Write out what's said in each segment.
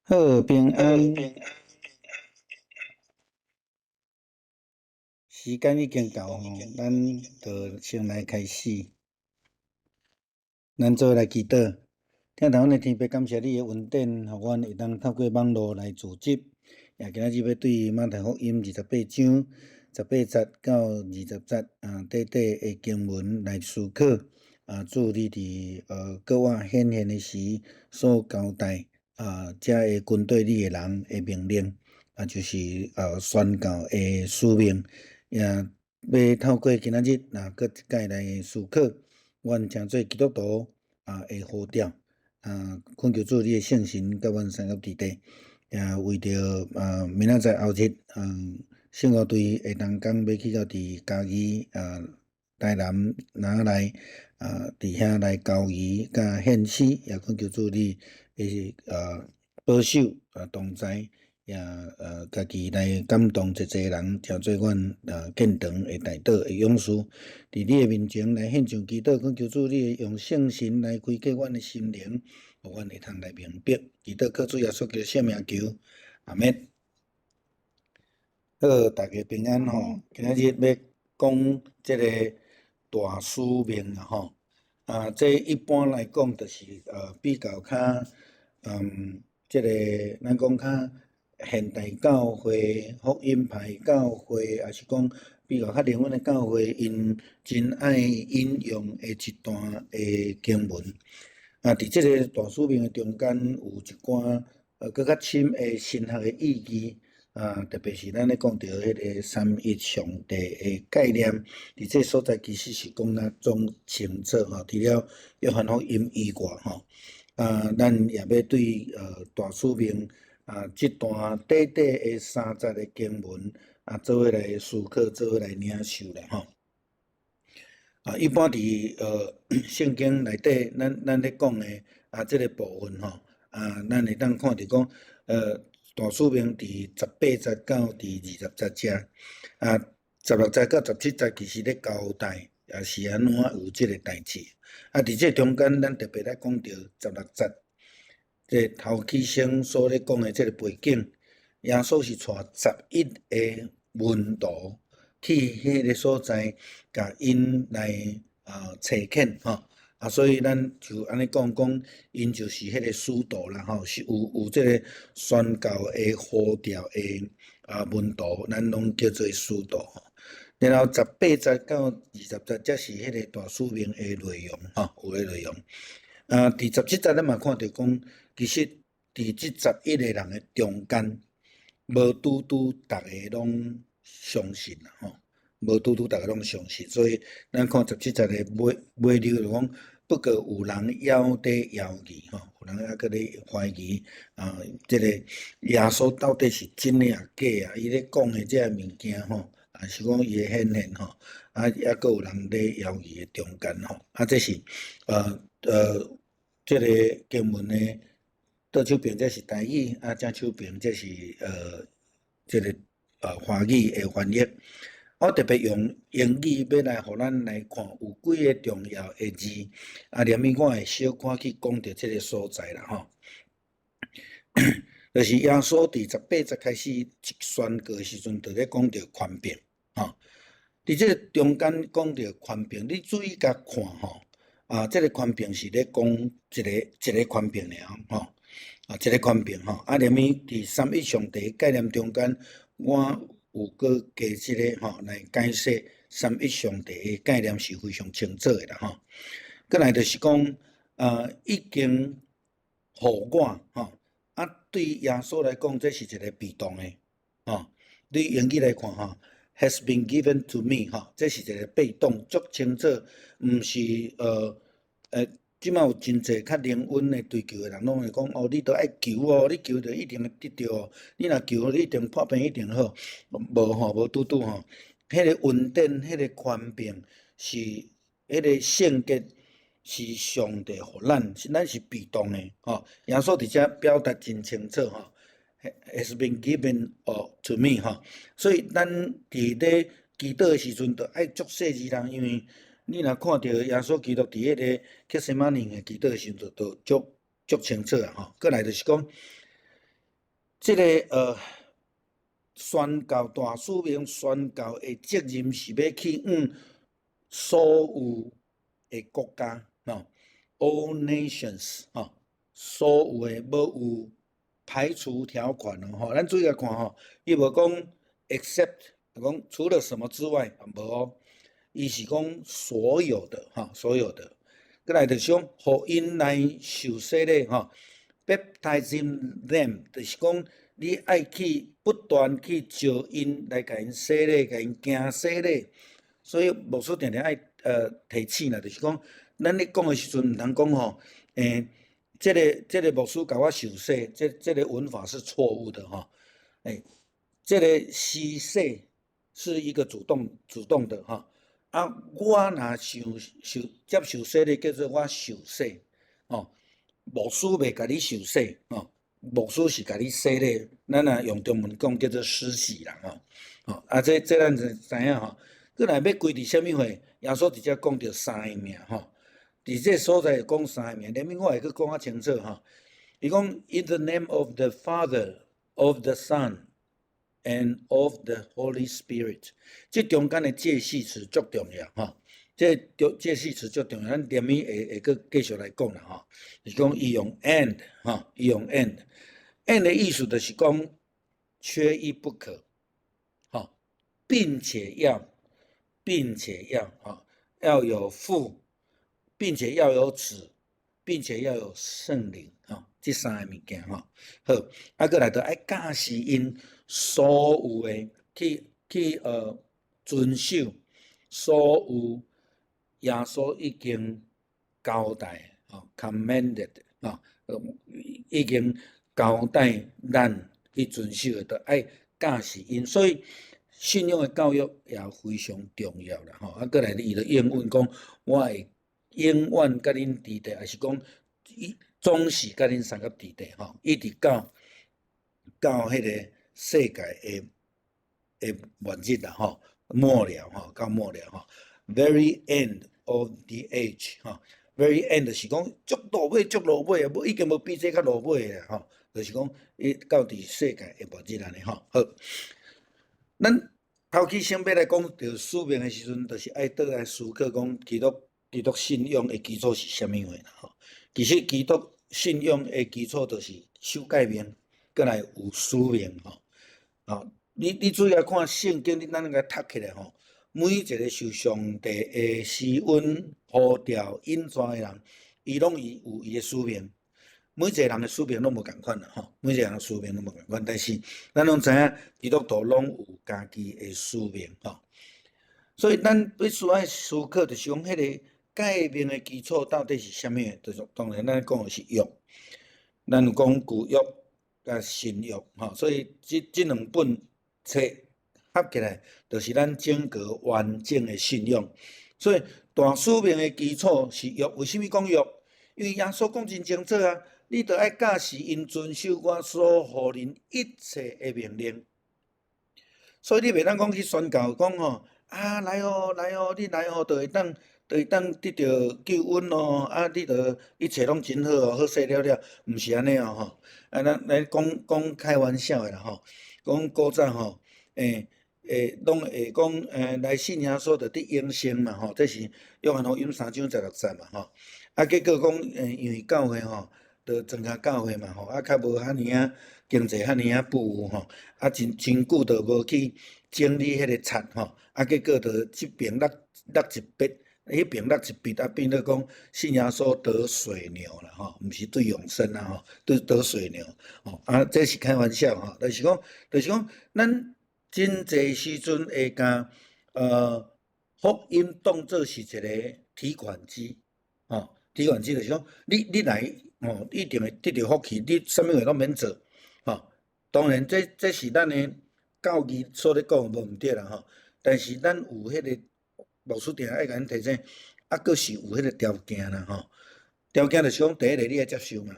好，平安。時間已經到吼，咱就先來開始。咱做伙來祈禱，疼痛阮的天父，感謝你的恩典，予阮會當透過網路來組織。也今仔日欲對馬太福音28章18節到20節啊，短短的經文來思考。啊，主你佇閣外顯現的時所交代啊，遮个軍隊裡的人的命令，啊，就是宣教的使命，也欲透過今仔日啊，閣一擺來思考，阮成做基督徒啊的呼召啊，懇求主你的聖神佮阮相佮佇底，也為著啊明仔載後日啊，聖歌隊的同工欲去到佇嘉義啊、台南哪來啊，佇遐來交誼佮獻詩，也懇求主你的保守啊同在，也家己來感動濟濟人，成做阮建堂的代禱的勇士，佇你的面前來獻上祈禱，懇求主你用聖神來開啟阮的心靈，予阮會通來明白。祈禱靠主耶穌基督聖名求，阿們。好，大家平安吼。今仔日欲講這个大使命啊吼。啊，這一般來講，就是比較較這个咱講較現代教會、福音派教會，抑是講比較較靈恩的教會，𪜶真愛引用的一段的經文。啊，佇這个大使命的中間，有一寡閣較深的神學的意義。啊，特別是咱咧講著彼个三一上帝的概念，佇這所在其實是講得總清楚吼，除了約翰福音以外吼，啊，咱也欲對大使命啊這段短短的三節的經文啊，做伙來思考，做伙來領受啦吼。啊，一般佇聖經內底，咱咧講的啊，這个部分吼，啊，咱會當看著講大使命佇18節到佇20節遮，啊，16節到17節其實咧交代，也是按怎有這个代誌。啊，佇這中間，咱特別來講著16節，這頭起先所咧講的這个背景，耶穌是帶11个門徒去彼个所在，共𪜶來差遣吼。啊，所以咱就按呢講講，𪜶就是彼个使徒啦吼，是有這个宣教的呼召的啊門徒，咱攏叫做使徒吼。然後18節到20節，才是彼个大使命的內容吼，有的內容。啊，佇17節咱嘛看著講，其實佇這11个人的中間，無拄拄逐个攏相信啦吼。無拄拄逐个攏相信，所以咱看17節的尾尾溜就講，不過有人猶佇猶疑吼，有人猶閣咧懷疑啊，這個耶穌到底是真的抑假啊？伊咧講的這个物件吼，還是講伊的顯現吼，啊，猶閣有人咧猶疑的中間吼，啊，這是這個經文的倒手邊這是台語，啊，正手邊這是這個華語的翻譯。我特別用英語欲來予咱來看，有幾个重要的字，啊，連物我會小可去講著這个所在啦吼。就是耶穌佇18節開始一宣告的時陣，就咧講著權柄，吼。佇這个中間講著權柄，你注意共看吼，啊，這个權柄是咧講一个一个權柄爾吼，啊，一个權柄吼，啊，連物佇三一上帝概念中間，我有閣加這个吼來解釋三一上帝的概念是非常清楚的啦吼。閣來就是講，已經予我吼，啊，對耶穌來講，這是一个被動的，吼。對英語來看吼，has been given to me 吼，這是一个被動，足清楚，毋是這擺有真濟較靈恩的追求的人，攏會講哦，你著愛求哦，你求著一定會得著哦，你若求，你一定破病一定好。無吼，無拄拄吼，彼个恩典，彼个權柄是彼个聖潔是上帝予咱，是咱是被動的吼。耶穌佇遮表達真清楚吼，has been given to me 吼，所以咱佇咧祈禱的時陣，著愛足細膩人，因為你若看著耶穌基督佇彼个客西馬尼的祈禱的時陣，就足足清楚啊吼。閣來就是講，這个宣教大使命宣教的責任是欲去往所有的國家，吼，all nations，吼，所有的無有排除條款哦，吼，咱注意來看吼，伊無講 except，講除了什麼之外，無哦，伊是講所有的，吼，所有的。閣來就是講，予𪜶來受洗禮，吼，baptizing them，就是講你愛去不斷去召𪜶來共𪜶洗禮，共𪜶行洗禮。所以牧師定定愛提醒啦，就是講，咱咧講的時陣，毋通講吼，這個牧師共我受洗，這個文法是錯誤的吼。這個施洗是一個主動的吼。啊，我若受接受洗禮，叫做我受洗，吼。牧師袂共你受洗，吼，牧師是共你洗禮。咱若用中文講叫做施洗啦，吼。吼，啊，這咱就知影吼。閣來欲歸佇啥物貨？耶穌直接講著三个名，吼。佇這所在講三個名，連物我會閣講較清楚吼。伊講：In the name of the Father, of the Son, and of the Holy Spirit。這中間的介系詞足重要吼。這介系詞足重要，咱踮物會閣繼續來講啦吼。是講伊用 and 吼，伊用 and，and 的意思就是講缺一不可，吼，並且要吼，要有父，並且要有子，並且要有聖靈，吼，這三個物件吼。好，啊，閣來就愛教示𪜶所有的去遵守所有耶穌已經交代吼，commanded 吼，已經交代咱去遵守的，就愛教示𪜶，所以信仰的教育也非常重要啦吼。啊，閣來伊就應允講，我會永遠佮恁佇佇，抑是講伊總是佮恁相佮佇佇吼，一直到彼个世界的末日啦吼，末了吼，到末了吼，very end of the age 吼，very end 就是講足落尾足落尾啊，無已經無比這較落尾的吼，就是講伊到佇世界的末日按呢吼。好，咱頭起先欲來講著使命的時陣，就是愛倒來思考講基督信仰的基礎是啥物貨啦吼。其實基督信仰的基礎就是守誡命，閣來有使命吼。啊，你注意來看聖經，你咱共讀起來吼，每一個受上帝的施恩呼召引帶的人，伊攏伊有伊的使命。每一個人的使命攏無仝款啦吼，每一個人的使命攏無仝款，但是咱攏知影基督徒攏有家己的使命吼。所以咱必須愛思考，就是講彼個誡命的基礎到底是啥物？就是當然咱講的是約，咱有講舊約佮新約，吼，所以這兩本冊合起來，就是咱整個完整的信仰。所以大使命的基礎是約，為啥物講約？因為耶穌講真清楚啊，你著愛教示𪜶遵守我所予恁一切的命令。所以你袂當講去宣教講吼，啊來哦來哦，你來哦，就會當得著救恩哦，啊你著一切攏真好哦，好勢了了，毋是按呢哦吼。啊，咱來講講開玩笑的啦吼，講古早吼，攏會講，來信耶穌就得永生嘛吼，這是約翰福音3章16節嘛吼。啊，結果講，因為教會吼，就增加教會嘛吼，啊，較無遐爾仔經濟遐爾仔富裕吼，啊，真真久就無去整理彼個冊吼，啊，結果就這爿落落一筆，彼爿落一筆，啊，變做講信耶穌得水牛啦吼，毋是得永生啦吼，得水牛吼，啊，這是開玩笑吼，就是講，咱真濟時陣會共福音當做是一個提款機，吼，提款機就是講，你來吼，一定會得著福氣，你啥物話攏免做，吼。當然這是咱的教義所咧講無毋對啦吼，但是咱有彼個牧師定愛共咱提醒，啊，閣是有彼個條件啦吼。條件就是講，第一個你愛接受嘛，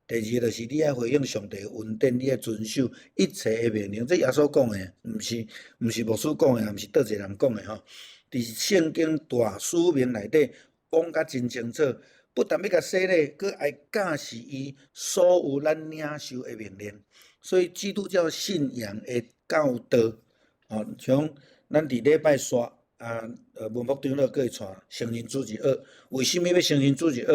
第二個就是你愛回應上帝的恩典，你愛遵守一切的命令。這耶穌講的，毋是牧師講的，也毋是佗一個人講的吼。佇聖經大使命內底講甲真清楚，不但欲共洗禮，閣愛教示伊所有咱領受的命令。所以基督教信仰的教導，吼，像咱佇禮拜煞啊，文福長老閣會帶成人主日學。為啥物欲成人主日學？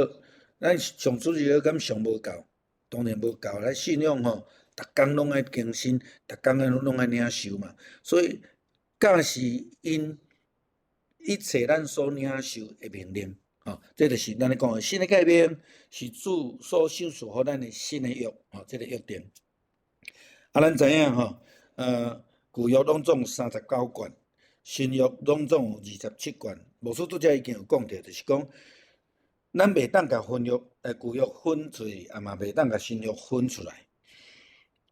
咱上主日學敢上無夠？當然無夠。咱信仰吼，逐工攏愛更新，逐工攏愛領受嘛。所以教示𪜶一切咱所領受的命令，吼，這就是咱咧講的新的誡命，是主所賞賜予咱的新的約，吼，這個約定。啊，咱知影吼，舊約攏總39卷，新約攏總有27卷。牧師拄才已經有講著，就是講，咱袂當共分約，舊約分出去，也嘛袂當共新約分出來。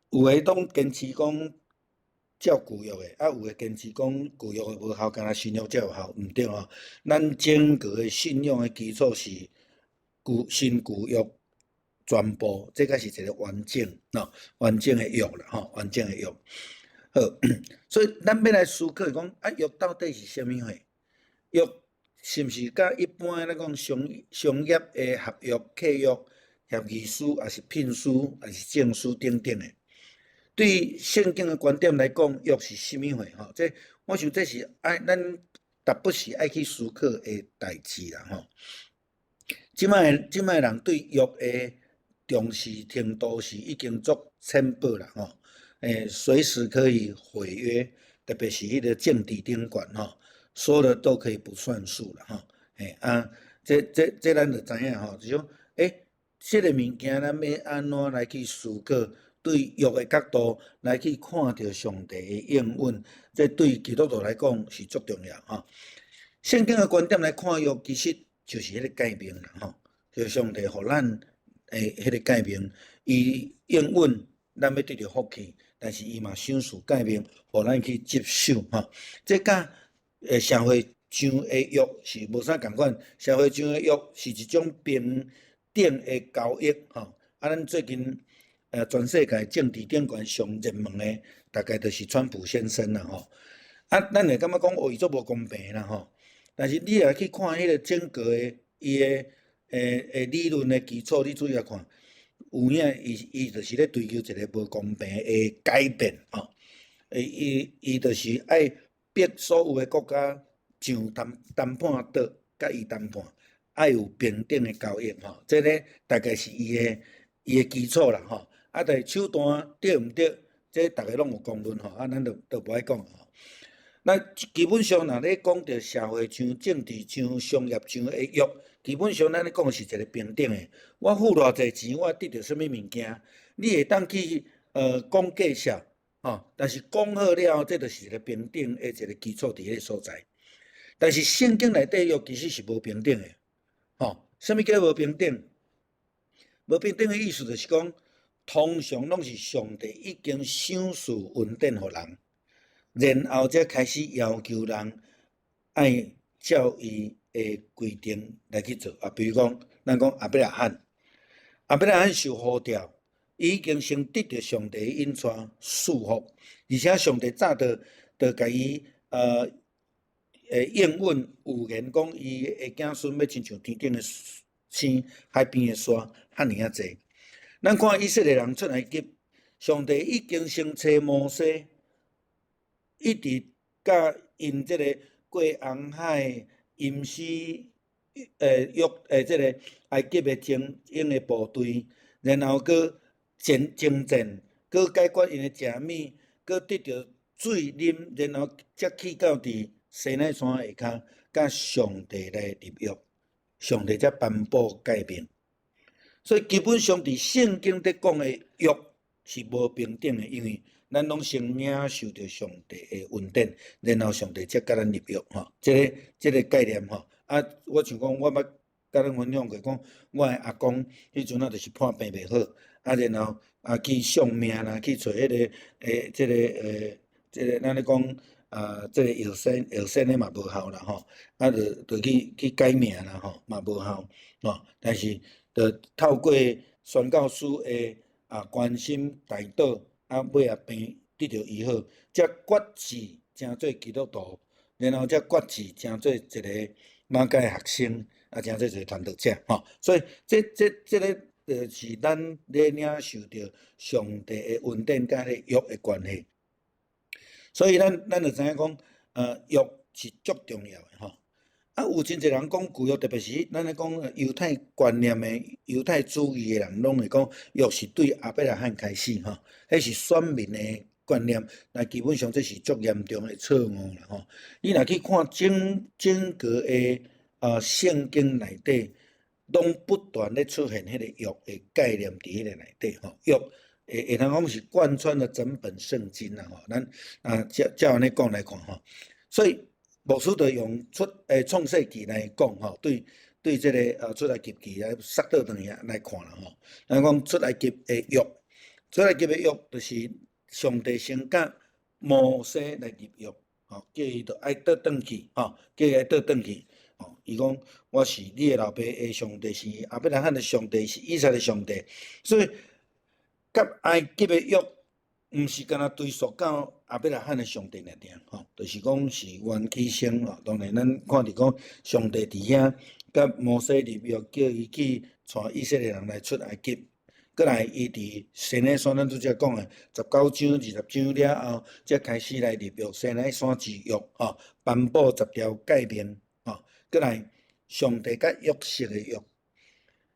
有的攏堅持講照舊約的，啊，有的堅持講舊約的無效，干焦新約才有效，毋對吼。咱整個的信仰的基礎是舊新舊約全部，這個是一個完整，喏，完整的約啦，吼，完整的約。好，所以咱欲來思考講，啊，約到底是啥物貨？約是毋是佮一般咱講商業的合約、契約、協議書，抑是聘書，抑是證書等等的？對聖經的觀點來講，約是啥物貨？吼，這我想這是愛咱逐不時愛去思考的代誌啦，吼。這擺人對約的重視程度是已經足淺薄啦，吼。隨時可以毀約，特別是彼個政治頂懸吼，說的都可以不算數啦，吼。啊，這咱就知影吼，就是講，這個物件咱欲按怎來去思考？對約的角度來去看著上帝的應允，這對基督徒來講是足重要吼。聖經的觀點來看約，其實就是彼個誡命啦，吼，就是上帝予咱的彼個誡命，伊應允咱欲得著福氣，但是伊嘛賞賜誡命，予咱去執守吼。這佮社會上的約是無啥仝款，社會上的約是一種平等的交易吼。啊，咱最近全世界政治頂懸上熱門的，大概就是川普先生啦吼。啊，咱會感覺講哦，伊足無公平啦吼。但是你若去看彼個整個的伊的理論的基礎，你注意來看，有影伊就是咧追求一個無公平的改變吼。伊就是愛逼所有的國家上談判桌，佮伊談判，愛有平等的交易吼。這個大概是伊的基礎啦吼。啊，但是手段對毋對？這逐家攏有公論吼，啊，咱就無愛講吼。那基本上，若咧講著社會上、政治上、商業上的約，基本上咱咧講是一個平等的。我付偌濟錢，我得著啥物物件，你會當去講價數吼，但是講好了後，這就是一個平等的一個基礎佇彼個所在。但是聖經內底約其實是無平等的，吼，啥物叫無平等？無平等的意思就是講，通常攏是上帝已經賞賜恩典予人，然後才開始要求人愛照伊的規定來去做。啊，比如講，咱講亞伯拉罕，亞伯拉罕受呼召，伊已經先得著上帝的引帶賜福，而且上帝早就就共伊應允預言講，伊的子孫欲親像天頂的星、海邊的沙，遐爾仔濟。咱看以色列人出埃及，上帝已經先差摩西，一直佮𪜶這个過紅海、淹死約這个埃及的精英的部隊，然後閣戰征戰，閣解決𪜶的食物，閣得著水啉，然後才去到佇西奈山下跤，佮上帝來立約，上帝才頒布誡命。所以基本上佇聖經佇講的約是無平等的，因為咱攏先領受著上帝的恩典，然後上帝才佮咱立約吼。這个這个概念吼，啊，我像講我捌佮恁分享過，講我的阿公彼陣仔就是破病袂好，啊，然後啊去相命啦，去揣彼个這个這个咱咧講啊，這个藥仙藥仙的嘛無效啦吼，啊，就就去去改名啦吼，嘛無效吼，但是就透過宣教師的啊關心代禱，啊尾仔病得著醫好，才決志成做基督徒，然後才決志成做一个馬偕學生，啊成做一个傳道者吼。所以這這這个就是咱咧領受著上帝的恩典佮彼個約的關係。所以咱咱就知影講，約是足重要的吼。啊，有真濟人講舊約，特別是咱咧講猶太觀念的猶太主義的人，攏會講約是對亞伯拉罕開始吼，彼是選民的觀念，但基本上這是足嚴重的錯誤啦吼。你若去看整整個的聖經內底，攏不斷咧出現彼個約的概念佇彼個內底吼，約會會通講是貫穿了整本聖經啦吼。咱啊照照按呢講來看吼，所以牧師就用出創世記來講吼，對對這個出埃及記來煞倒轉去來看啦吼。咱講出埃及的約，出埃及的約就是上帝先佮摩西來立約，吼，叫伊著愛倒轉去，吼，叫伊愛倒轉去，吼，伊講我是你的老爸的上帝，是亞伯拉罕的上帝，是以撒的上帝，所以佮埃及的約毋是干焦追溯到亞伯拉罕的上帝爾爾，吼，就是講是源起先吼。當然，咱看著講上帝佇遐佮摩西立約，叫伊去帶以色列人來出埃及。過來，伊佇西奈山，咱拄才講的十九章、二十章了後，才開始來立約西奈山之約，吼，頒布十條誡命，吼。過來，上帝佮約瑟的約，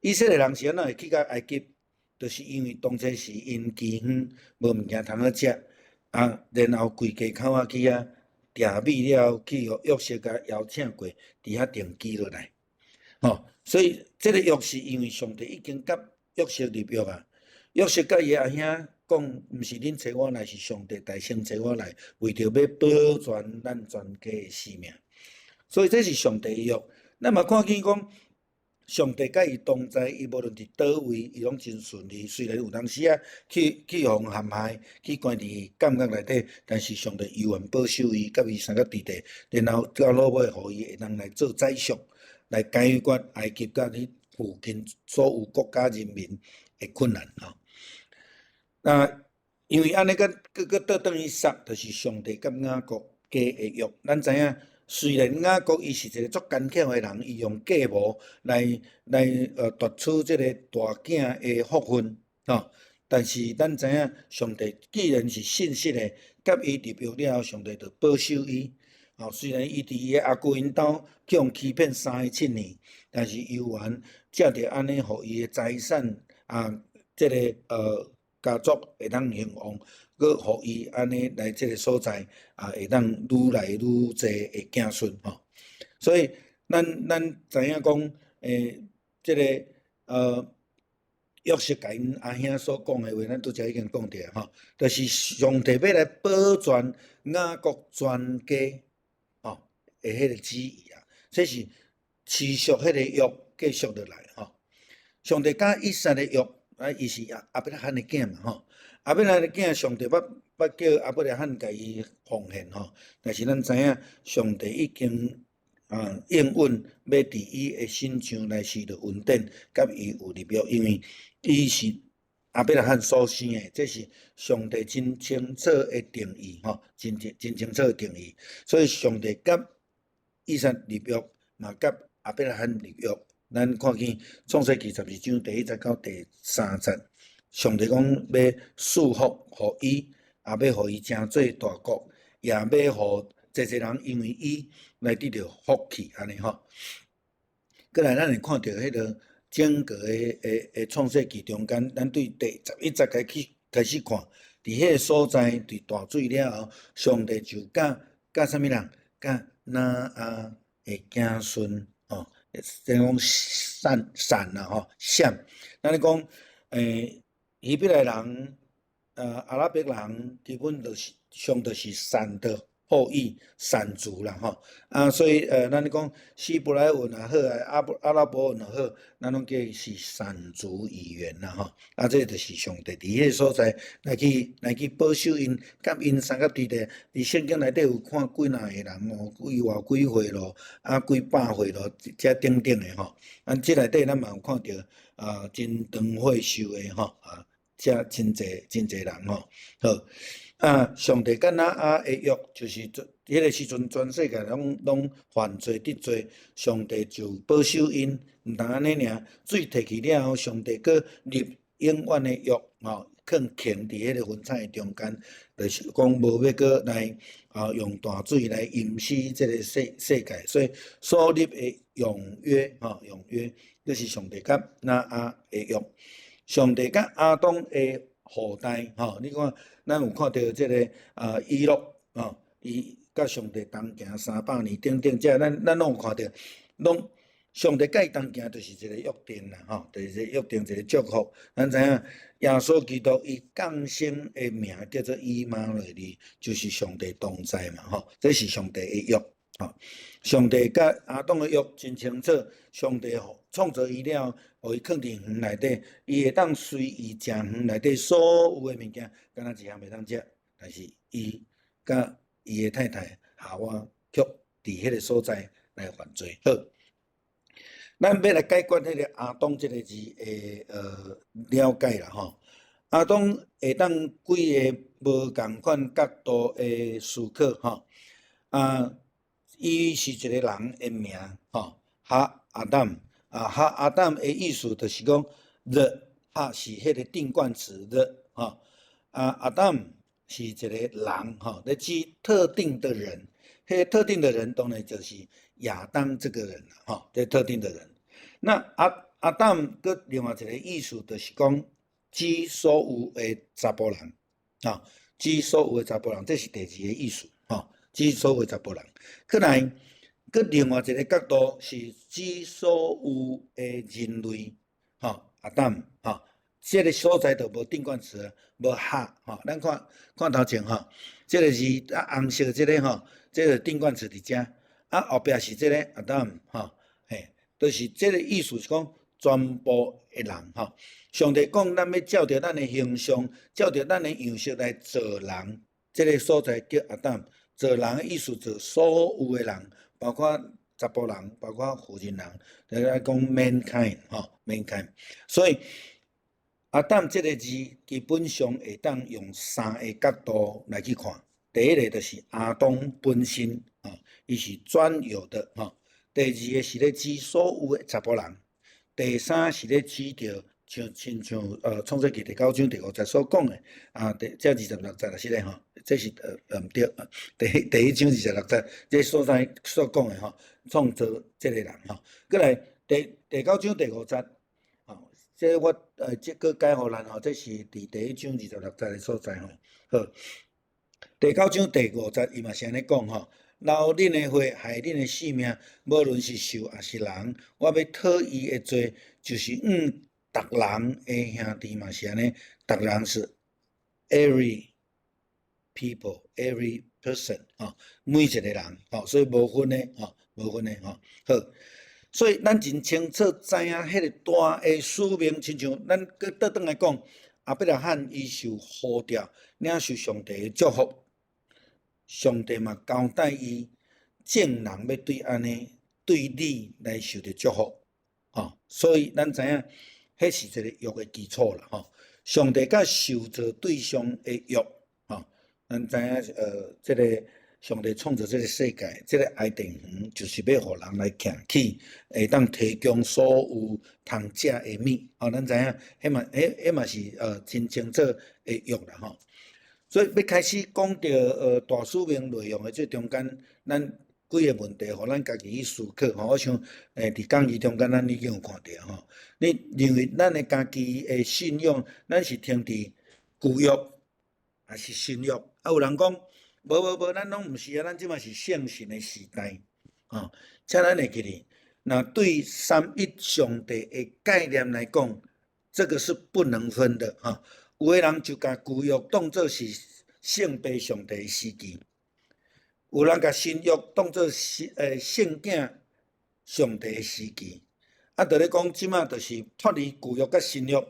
以色列人是按怎會去到埃及？就是因為當初時𪜶飢荒無物件通好食，啊，然後規家口仔去遐訂米了後，去予約瑟共邀請過，佇遐定居落來，吼。所以這个約是因為上帝已經佮約瑟立約啊，約瑟佮伊阿兄講，毋是恁揣我來，是上帝代先揣我來，為著欲保全咱全家的性命。所以這是上帝的約。咱嘛看見講，上帝佮伊同在，伊無論佇佗位，伊攏真順利。雖然有當時仔去去予人陷害，去關佇監獄內底，但是上帝猶原保守伊，佮伊三個弟弟，然後到落尾，予伊會當來做宰相，來解決埃及佮彼附近所有國家人民的困難吼。那因為按呢，閣閣閣倒轉去說，就是上帝佮雅各結的約。咱知影，雖然雅各伊是一個足奸巧的人，伊用計謀來來奪取這個大囝的福分吼。但是咱知影，上帝既然是信實的，佮伊立約了後，上帝就保守伊。吼，雖然伊佇伊的阿舅𪜶兜去予欺騙三十七年，但是猶原藉著按呢，予伊的財產啊，這個家族會當興旺，閣予伊按呢來這個所在啊，會當愈來愈濟的子孫吼。所以咱咱知影講，這个約瑟共𪜶阿兄所講的話，咱拄才已經講著吼，就是上帝欲來保全雅各全家吼的的彼個旨意啊，這是持續彼個約繼續落來吼。上帝佮以撒的約，啊，伊是亞伯拉罕的囝嘛吼。亞伯拉罕的囝，上帝捌叫亞伯拉罕共伊奉獻吼，但是咱知影，上帝已經應允欲佇伊的身上來施著恩典，佮伊有立約，因為伊是亞伯拉罕所生的，這是上帝真清楚的定義吼，真真真清楚的定義。所以上帝佮以撒立約，嘛佮亞伯拉罕立約。咱看見創世記12章第一節到第三節，上帝講欲賜福予伊，也欲予伊成做大國，也欲予濟濟人因為伊來得著福氣，按呢吼。過來，咱會看著彼個整個的創世記中間，咱對第11節開始看，佇彼個所在，佇大水了後，上帝就佮啥物人？佮挪亞的子孫吼，即講閃閃啦吼，閃。咱咧講，希伯來人，阿拉伯人，基本就是上就是閃的後裔，閃族啦吼。啊，所以咱咧講希伯來文也好，阿拉伯文也好，咱攏叫伊是閃族語言啦吼。啊，這就是上帝佇彼個所在來去保守𪜶，佮𪜶三甲對地。佇聖經內底有看幾若個人哦，幾偌幾歲咯，啊幾百歲咯，這等等的吼。啊，這內底咱嘛有看著啊，真長歲壽的吼，啊，這真濟真濟人吼。好，啊，上帝佮挪亞的約，就是彼個時陣全世界攏犯罪得罪，上帝就保守𪜶，毋但按呢爾，水退去了後，上帝閣立永遠的約，吼，囥鉗佇彼個雲彩中間，就是講無欲閣來用大水來淹死這個世界，所以所立的永約，吼，永約，這是上帝佮挪亞的約，上帝佮亞當的後代，吼，你看，咱有看著這個以諾，吼，伊佮上帝同行300年等等，這咱攏有看著，攏上帝佮伊同行，就是一個約定啦，吼，就是一個約定，一個祝福。咱知影耶穌基督伊降生的名叫做以馬內利，就是上帝同在嘛，吼，這是上帝的約，吼。上帝佮亞當的約真清楚，上帝創造伊了後，予伊囥佇園內底，伊會當隨意食園內底所有的物件，敢若一項袂當食。但是伊佮伊的太太夏娃卻佇彼個所在來犯罪。好，咱欲來解決彼個亞當這個字的了解啦吼。亞當會當幾个無仝款角度的思考吼。啊，伊是一個人的名吼，哈亞當啊，哈亞當的意思就是講，the 哈是彼個定冠詞 the 吼，啊亞當是一個人吼，咧指特定的人，彼個特定的人當然就是亞當這個人啦，吼，這特定的人。那亞當閣另外一個意思就是講，指所有的查埔人，吼，指所有的查埔人，這是第二個意思，吼，指所有的查埔人。閣來，閣另外一個角度是指所有的人類，吼，亞當，吼，這個所在就無定冠詞，無哈，吼，咱看看頭前吼，這個字啊紅色這個吼，這個定冠詞佇遮，啊後壁是這個亞當，吼，嘿，就是這個意思是講全部的人，吼。上帝講，咱欲照著咱的形象，照著咱的樣式來造人，這個所在叫亞當。造人的意思，造所有的人，包括查埔人，包括婦人人，就是講 mankind，吼，mankind。所以亞當這個字基本上會當用三個角度來去看。第一個就是亞當本身，吼，伊是專有的，吼。第二個是咧指所有的查埔人。第三是咧指著像親像創世記第九章第五節所講的，啊，第這26節就是咧吼，這是毋對，第一章26節，這所在所講的吼，創造這個人吼，閣來第九章第五節，吼，這我這閣解予咱吼，這是佇第一章二十六節的所在吼，好，第九章第五節伊嘛是按呢講吼，流恁的血，害恁的性命，無論是獸抑是人，我欲討伊的罪，就是按逐人的兄弟嘛是按呢，逐人是 every people, every person 吼，每一個人吼，所以無分的吼，無分的吼。好，所以咱真清楚知影彼個大的使命，親像咱閣倒轉來講，亞伯拉罕伊受呼召，領受上帝的祝福，上帝嘛交代伊，眾人欲對按呢對你來受著祝福，吼，所以咱知影，彼是一個約的基礎啦，吼。上帝佮受造對象的約，吼，咱知影，這個上帝創造這個世界，這個伊甸園就是欲予人來徛起，會當提供所有通食的物，吼，咱知影，彼嘛是真清楚的約啦，吼。所以欲開始講著大使命內容的這中間，咱幾个問題，予咱家己去思考吼。我想，佇講義中間，咱已經有看著吼。你認為咱的家己的信仰，咱是停佇舊約，抑是新約？啊，有人講，無無無，咱攏毋是啊，咱這馬是聖神的時代，吼。請咱會記得，若對三一上帝的概念來講，這個是不能分的吼。有的人就共舊約當做是聖父上帝的時期。有人共新約當做是聖囝上帝的時期，啊，就咧講這馬就是脫離舊約佮新約，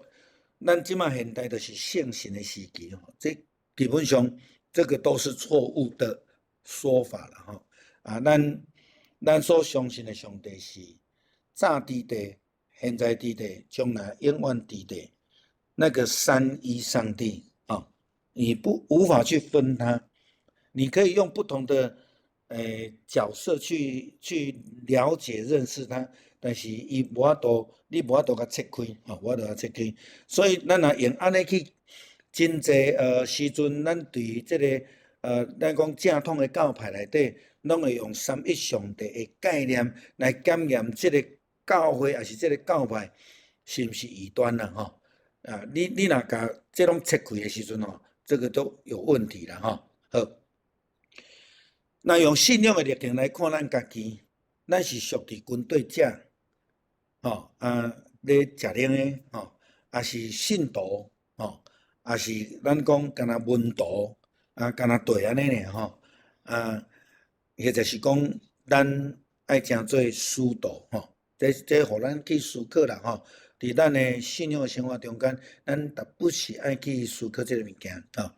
咱這馬現代就是聖神的時期吼，這基本上這個都是錯誤的說法啦吼。啊，咱所相信的上帝是早佇地、現在佇地、將來永遠佇地，那個三一上帝啊，你不無法去分他。你可以用不同的角色去了解認識他，但是伊無法度，你無法度共切開，吼，無法度共切開。所以咱若用按呢去，真濟時陣，咱對這個咱講正統的教派內底，攏會用三一上帝的概念來檢驗這個教會，抑是這個教派是毋是異端啦，吼。啊，你若共這攏切開的時陣吼，這個都有問題啦，吼。好。若用信仰的立場來看咱家己，咱是屬佇軍隊者，吼啊咧食奶的，吼，抑是信徒，吼，抑是咱講敢若門徒，啊，敢若對按呢爾吼，啊，或者是講咱愛成做使徒，吼，這予咱去思考啦，吼，佇咱的信仰生活中間，咱特不是愛去思考這个物件，吼。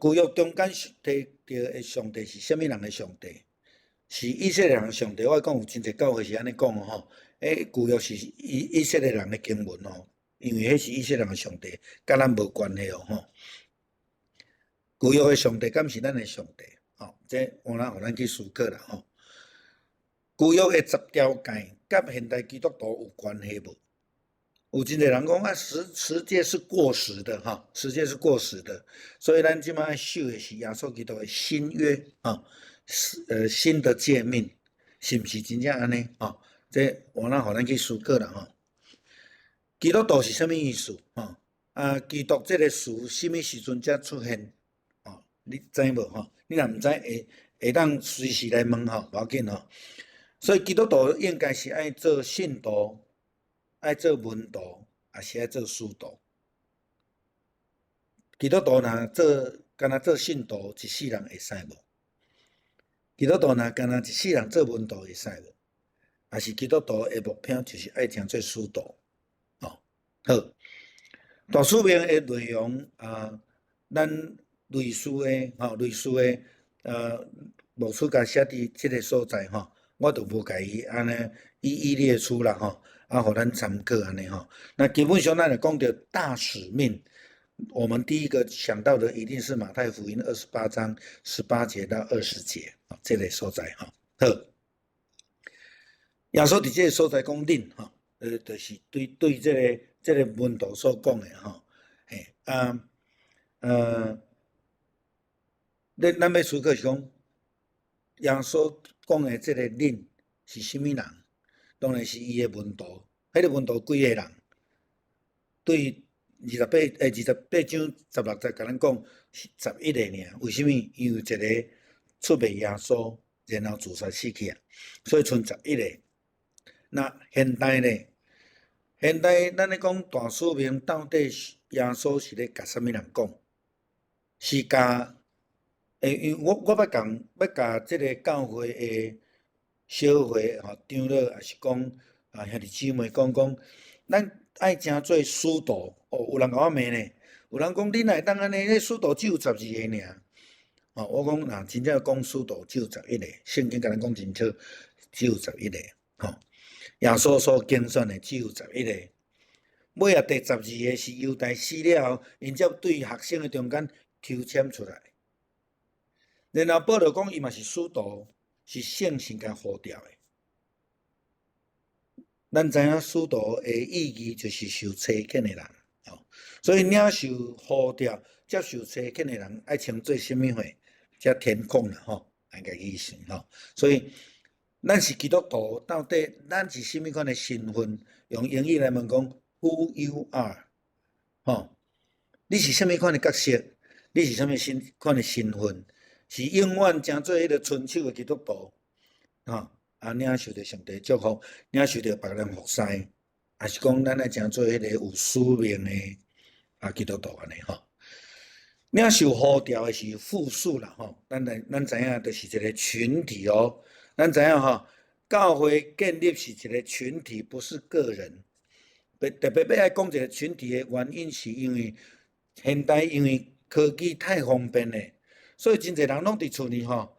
舊約中間提著的上帝是啥物人的上帝？是以色列人的上帝。我講有真濟教會是按呢講吼。欸，舊約是以色列人的經文哦，因為彼是以色列人的上帝，佮咱無關係哦吼。舊約的上帝敢是咱的上帝？吼，這有通予咱去思考啦吼。舊約的十條誡佮現代基督徒有關係無？有真濟人講啊，十誡是過時的哈，十誡是過時的，所以咱這馬愛守的是耶穌基督的新約啊，是新的誡命，是毋是真正按呢？吼，這有通予咱去思考啦吼。基督徒是啥物意思？吼啊，基督這個詞啥物時陣才出現？吼，你知無？吼，你若毋知，會當隨時來問吼，無要緊吼。所以基督徒應該是愛做信徒，愛做門徒，抑是愛做使徒？基督徒若做，干焦做信徒，一世人會使無？基督徒若干焦一世人做門徒會使無？抑是基督徒的目標就是愛成做使徒？哦，好，大使命的內容啊，咱類似的吼，類似的牧師共寫佇這個所在吼，我就無共伊按呢一一列出啦吼。啊，予咱參考按呢吼。那基本上咱來講著大使命，我們第一個想到的一定是馬太福音28章18節到20節啊，這個所在吼。好，耶穌佇這個所在講恁吼，就是對這個門徒所講的吼。嘿啊，咱欲思考是講，耶穌講的這個恁是啥物人？當然是伊的門徒，彼個門徒幾个人？對28章16節共咱講是11個爾。為啥物？因為一个出賣耶穌，然後自殺死去啊，所以賰十一个。那現代呢？現代咱咧講大使命，到底耶穌是咧共啥物人講？是共，欸，因為我捌共欲共這个教會的小會吼長老，抑是講啊兄弟姊妹講講，咱愛成做使徒哦。有人共我罵呢，有人講你哪會當按呢？彼使徒只有十二个爾。哦，我講若真正講使徒只有十一个，聖經共咱講清楚，只有十一个。吼，耶穌所揀選的只有十一个。尾仔第十二个是猶大死了後，𪜶才對學生的中間抽籤出來。然後保羅講伊嘛是使徒，是聖神共呼召的。咱知影使徒的意義就是受差遣的人，吼，所以領受呼召、接受差遣的人，愛稱做啥物貨？才天空啦，吼，按呢个意思吼。所以咱是基督徒，到底咱是啥物款的身份？用英語來問講，Who you are？吼，你是啥物款的角色？你是啥物身款的身份？是永遠成做彼个伸手的基督徒，吼，啊，領受著上帝祝福，領受著別人服侍，抑是講咱愛成做彼個有使命的啊基督徒按呢吼？領受呼召的是複數啦吼，咱來咱知影就是一個群體哦。咱知影吼，教會建立是一個群體，不是個人。特別欲愛講一個群體的原因，是因為現代因為科技太方便了，所以真濟人攏佇厝裡吼，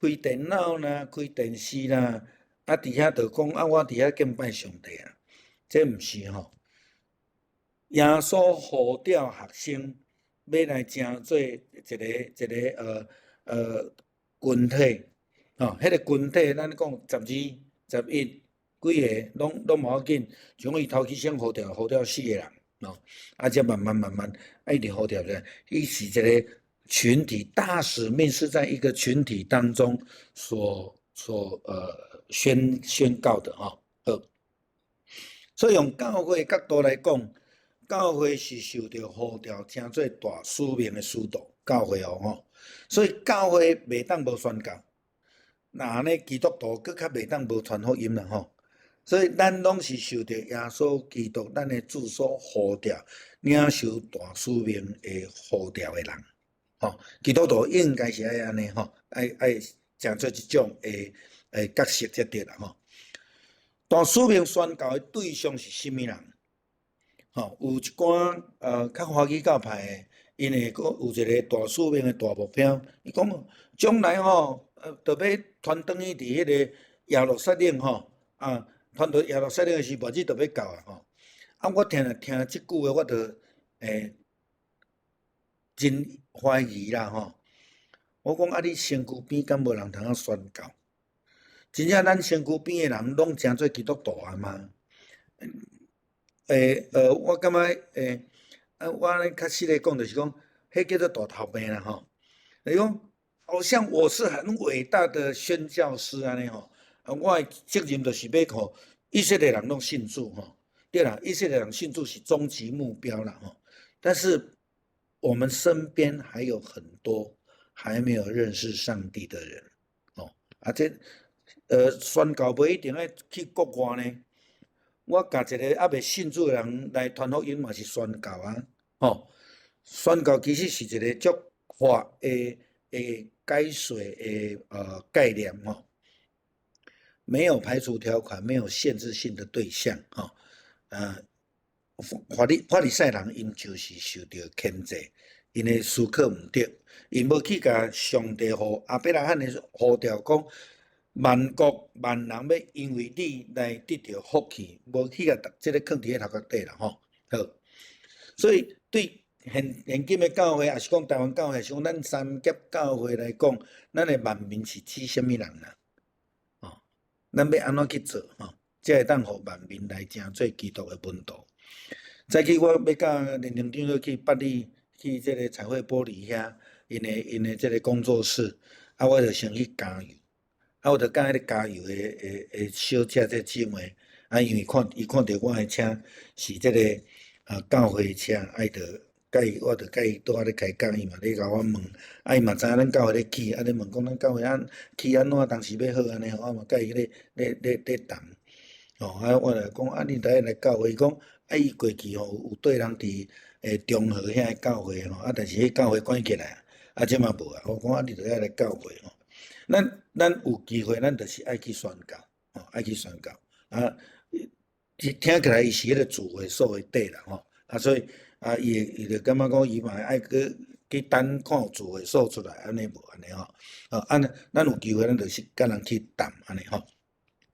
開電腦啦，開電視啦，啊，佇遐就講啊，我佇遐敬拜上帝啊，這毋是吼。耶穌呼召學生欲來成做一个一个群體，吼，彼个群體咱講十二、十一幾个攏攏無要緊，像伊頭起先呼召呼召四个人，吼，啊，才慢慢慢慢啊一直呼召咧，伊是一个群體，大使命是在一個群體當中所宣告的吼。好，所以用教會角度來講，教會是受著呼召，成做大使命的使徒，教會哦吼，所以教會袂當無宣教，若按呢基督徒閣較袂當無傳福音啦吼。所以咱攏是受著耶穌基督咱的主所呼召，領受大使命的呼召的人。吼，基督徒應該是愛按呢吼，愛愛成做這種的的角色才對啦吼。大使命宣教的對象是啥物人？吼，有一寡較華語教派的，𪜶會閣有一個大使命的大目標。伊講將來吼，著欲傳轉去佇彼个耶路撒冷吼，啊，傳到耶路撒冷的時，末日就欲到啊吼。啊，我聽了聽這句話，我就會真懷疑啦吼。我講啊，你身軀邊敢無人通好宣教？真正咱身軀邊的人攏成做基督徒啊嗎？欸，我感覺欸，啊，我按呢較實咧講，就是講，彼叫做大頭病啦吼。就是講，好像我是很偉大的宣教師按呢吼，啊，我的責任就是欲予以色列人攏信主吼。對啦，以色列人信主是終極目標啦吼。但是我們身邊還有很多還沒有認識上帝的人，哦，啊這，宣教袂一定愛去國外呢。我共一个猶未信主的人來傳福音嘛是宣教啊，吼。宣教其實是一個足闊的的解說的概念吼，沒有排除條款，沒有限制性的對象，吼。啊，法利賽人𪜶就是受著牽制，𪜶的思考毋對，𪜶無去共上帝予亞伯拉罕的呼召講，萬國萬人欲因為你來得著福氣，無去共這个囥佇咧頭殼底啦吼。好，所以對現現今的教會，抑是講台灣教會，抑是講咱三峽教會來講，咱的萬民是指啥物人啊？哦，咱欲按怎去做吼，才會當予萬民來成做基督的門徒？早起我欲佮連長長老去八里去這个彩繪玻璃遐，𪜶的這个工作室，啊，我就先去加油，啊，我就佮彼个加油的小姐這姊妹，啊，因為看伊看著我的車是這个啊教會車，啊，伊就佮伊，我就佮伊拄仔咧開講，伊嘛咧共我問，啊，伊嘛知影咱教會咧起，啊，咧問講咱教會按起按怎當時欲好按呢吼，我嘛佮伊咧咧咧咧談，吼，啊，我就講啊，你著愛來教會，伊講啊，伊過去吼有綴人佇中和遐个教會吼，啊，但是彼教會關起來，啊，這馬無啊。我講啊，你著愛來教會吼。咱有機會，咱就是愛去宣教，吼，愛去宣教。啊，聽起來伊是彼个聚會所的底啦，吼，啊，所以啊，伊就感覺講伊嘛愛去等看有聚會所出來，按呢無按呢吼。啊，按呢，咱有機會，咱就是佮人去談按呢吼。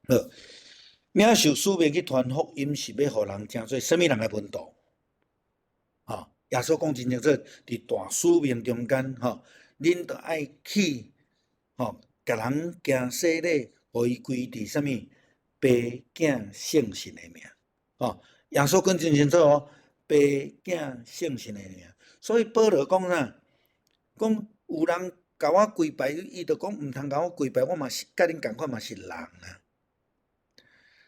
好，領受使命去傳福音，是欲予人成做啥物人的門徒？吼，耶穌講真清楚，佇大使命中間，吼，恁著愛去，吼，共人行洗禮，予伊歸佇啥物？爸囝聖神的名，吼，耶穌講真清楚哦，爸囝聖神的名。所以保羅講啥？講有人共我跪拜，伊就講毋通共我跪拜，我嘛是佮恁仝款嘛是人啊。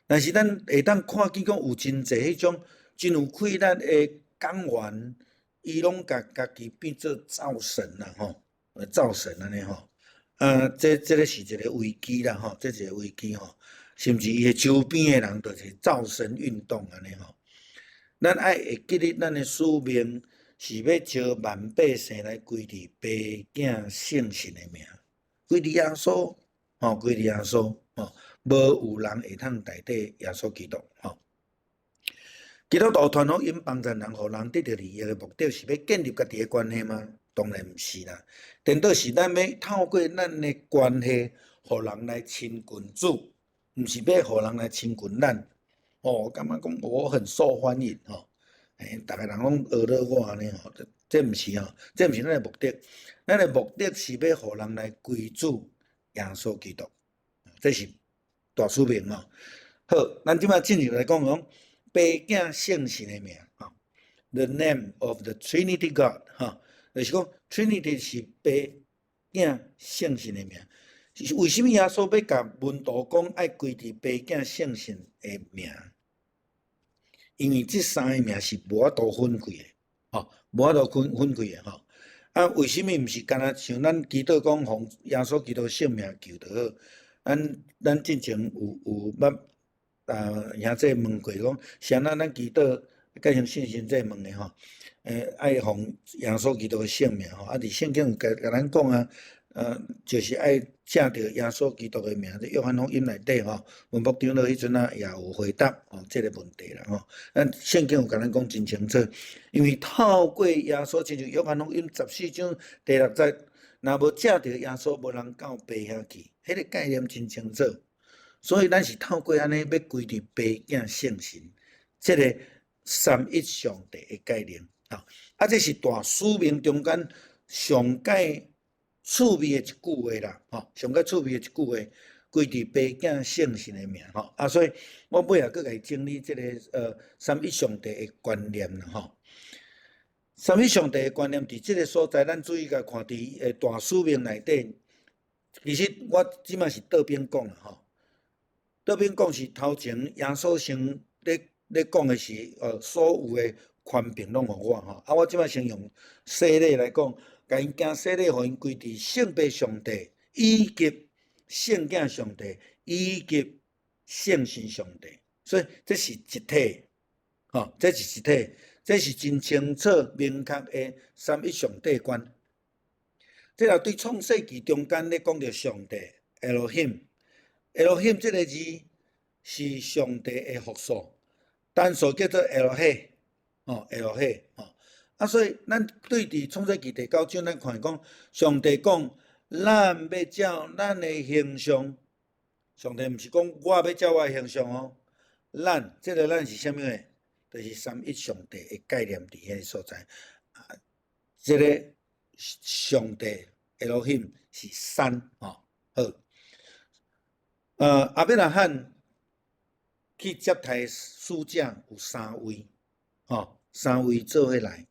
但是咱會當看見講有真濟彼種真有氣力的講員，伊攏共家己變做造神啦，吼，造神按呢吼。啊，這个是一个危機啦，吼，這一個危機吼，甚至伊的周邊的人就是造神運動按呢吼。咱愛會記得咱的使命是欲召萬百姓來歸佇爸囝聖神的名，歸佇耶穌，吼，歸佇耶穌，吼，無有人會通代替耶穌基督，吼。基督徒傳福音幫助人，予人得著利益的目的是欲建立家己的關係嗎？當然毋是啦。顛倒是咱欲透過咱的關係，予人來親近主，毋是欲予人來親近咱。哦，感覺講我很受歡迎吼，逐个人攏學咧我按呢吼，這毋是吼，這毋是咱的目的。咱的目的是欲予人來歸主耶穌基督，這是大使命吼。好，咱這擺進入來講講爸囝聖神的名吼，The name of the Trinity God 吼，就是講 Trinity 是爸囝聖神的名。為啥物耶穌欲共門徒講愛歸佇爸囝聖神的名？因為這三个名是無法度分開的，吼，無法度分開的吼。啊，為啥物毋是干焦像咱祈禱講奉耶穌基督聖名求就好？咱之前有捌啊兄姊問過講，是按怎咱祈禱，佮像信心這問的吼，愛奉耶穌基督的聖名吼，啊，佇聖經有共咱講啊，就是愛藉著耶穌基督的名，佇約翰福音內底吼，文博長老彼陣啊也有回答吼這个問題啦吼。咱聖經有共咱講真清楚，因為透過耶穌，親像約翰福音14章第6節，若無藉著耶穌，無人到爸遐去，彼个概念真清楚。所以咱是透過按呢，欲歸佇爸囝聖神，這个三一上帝的概念。啊，這是大使命中間上蓋趣味的一句話啦，吼，上蓋趣味的一句話，歸佇爸囝聖神的名，吼，啊，所以我尾仔閣共伊整理這个三一上帝的觀念啦，吼。三一上帝的觀念佇這个所在，咱注意共看佇大使命內底，其實我這擺是倒邊講啦，吼。倒邊講是頭前耶穌先咧講的是所有的權柄攏予我吼，啊，我這擺先用洗禮來講，共𪜶行洗禮，予𪜶歸佇聖父上帝，以及聖囝上帝，以及聖神上帝，所以這是一體，吼，這是一體，這是真清楚明確的三一上帝觀。這若對創世記中間咧講著上帝，Elohim，Elohim 這个字是上帝的複數，單數叫做 Elohe，吼，Elohe，吼。啊，所以咱對佇創世記第九章，咱看講上帝講，咱欲照咱的形象，上帝毋是講我欲照我的形象哦，咱這个咱是啥物呢？就是三一上帝的概念佇彼个所在。啊，這个上帝 Elohim 是三，吼，好。亞伯拉罕去接待使者有三位，吼，三位做伙來。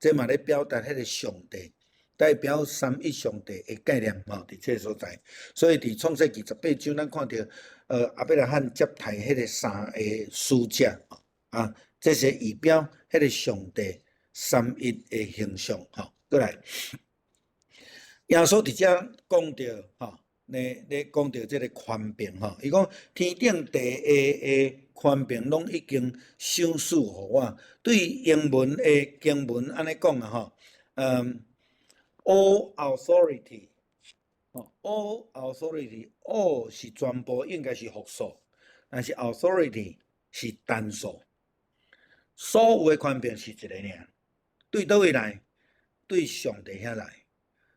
這嘛咧表達彼个上帝，代表三一上帝的概念吼，佇這个所在。所以佇創世記18章，咱看著亞伯拉罕接待彼个三个使者，啊，這是預表彼个上帝三一的形象，吼。閣來，耶穌佇遮講著，吼。咧咧講著這个權柄吼，伊講天頂地下的權柄攏已經賞賜予我。對英文的經文按呢講啊吼，all authority，吼，all authority，all 是全部，應該是複數，但是 authority 是單數，所有的權柄是一个爾，對佗位來？對上帝遐來。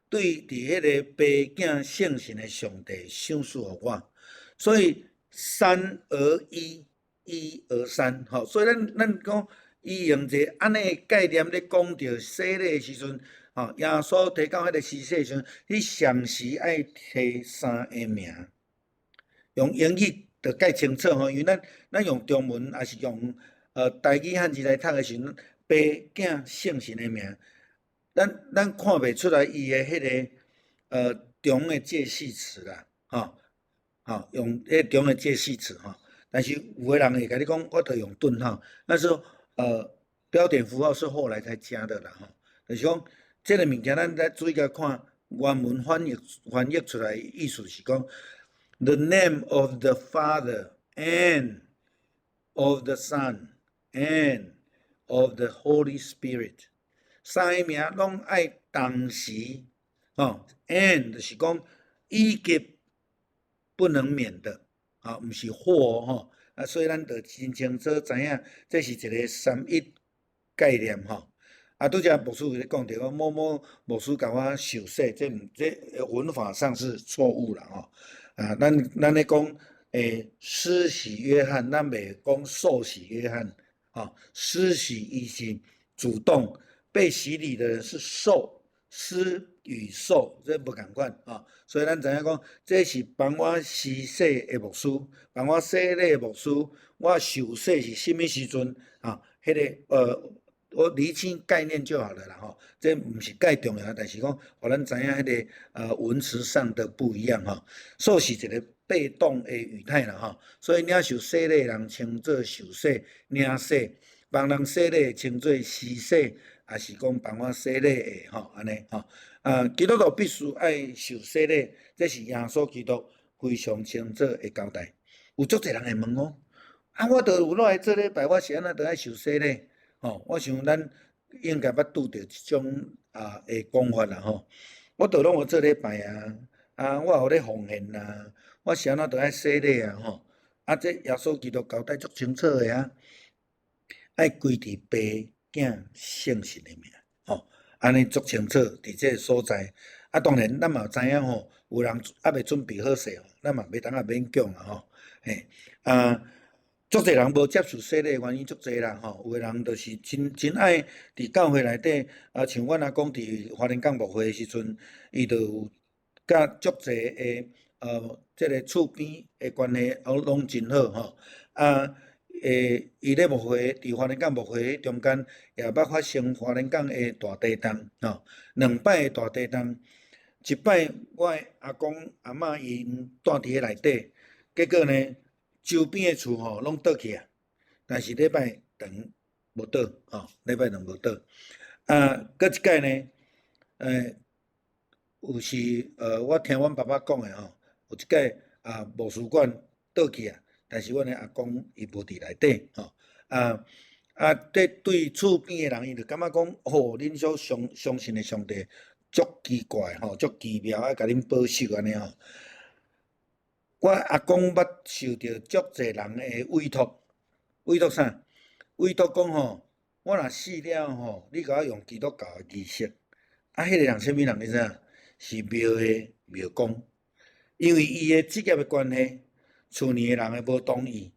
對佇彼个爸囝聖神的上帝賞賜予我，所以三而一，一而三，吼，所以咱講伊用一个按呢概念咧講著洗禮的時陣，吼，耶穌提到彼个施洗的時陣，你同時愛提三个名，用英語就較清楚吼，因為咱用中文抑是用台語漢字來讀的時陣，爸囝聖神的名。咱看袂出來伊的彼个中的介系詞啦，吼，吼，用彼中的介系詞吼。但是有的人會共你講，我著用頓號，但是標點符號是後來才加的啦，吼。就是講，這个物件咱來注意共看原文翻譯出來意思是講，The name of the Father and of the Son and of the Holy Spirit。三个名攏愛同時，吼，and 就是講以及不能免的，啊，毋是或吼，啊，所以咱就真清楚知影，這是一个三一概念吼。啊，拄才牧師有咧講著講某某牧師共我受洗，這毋這文法上是錯誤啦吼。啊，咱咧講，施洗約翰，咱袂講受洗約翰，吼，施洗伊是主動。被洗禮的人是受，施與受這無仝款啊，所以咱知影講，這是幫我施洗的牧師，幫我洗禮的牧師，我受洗是啥物時陣啊？彼个我釐清概念就好了啦吼，這毋是蓋重要，但是講，予咱知影彼个文詞上的不一樣吼。受是一个被動的語態啦吼，所以領受洗禮的人稱做受洗、領洗，幫人洗禮稱做施洗。抑是講幫我洗禮的吼，按呢吼，啊，基督徒必須愛受洗禮，這是耶穌基督非常清楚的交代。有足濟人會問我，啊，我都有落來做禮拜，我是按怎著愛受洗禮？吼，我想咱應該捌拄著這種的講法啦吼。我都攏有做禮拜啊，啊，我有咧奉獻啊，我是按怎著愛洗禮啊吼。啊，這耶穌基督交代足清楚的啊，愛歸佇爸囝聖神的名，吼，按呢足清楚佇這个所在。啊，當然咱嘛知影吼，有人猶未準備好勢吼，咱嘛袂當啊勉強啊吼。嘿，啊，足濟人無接受洗禮的原因足濟啦吼，有的人就是真真愛佇教會內底，啊，像阮阿公佇花蓮港牧會的時陣，伊就有佮足濟的這个厝邊的關係，攏真好吼，啊。伊咧牧會，佇花蓮港牧會中間，也捌發生花蓮港的大地震，吼，兩擺的大地震，一擺我的阿公阿嬤𪜶蹛佇彼內底，結果呢，周邊的厝吼攏倒去啊，但是禮拜堂無倒，吼，禮拜堂無倒。啊，閣一擺呢，有時我聽阮爸爸講的吼，有一擺啊，牧師館倒去啊。但是阮的阿公伊無佇內底，吼，啊啊，這對厝邊的人，伊就感覺講，吼，恁所相信的上帝足奇怪吼，足奇妙，愛共恁保守按呢吼。我阿公捌受著足濟人的委託，委託啥？委託講吼，我若死了吼，你共我用基督教的儀式。啊，彼个人啥物人你知影？是廟的廟公，因為伊的職業的關係。厝裡的人會無同意，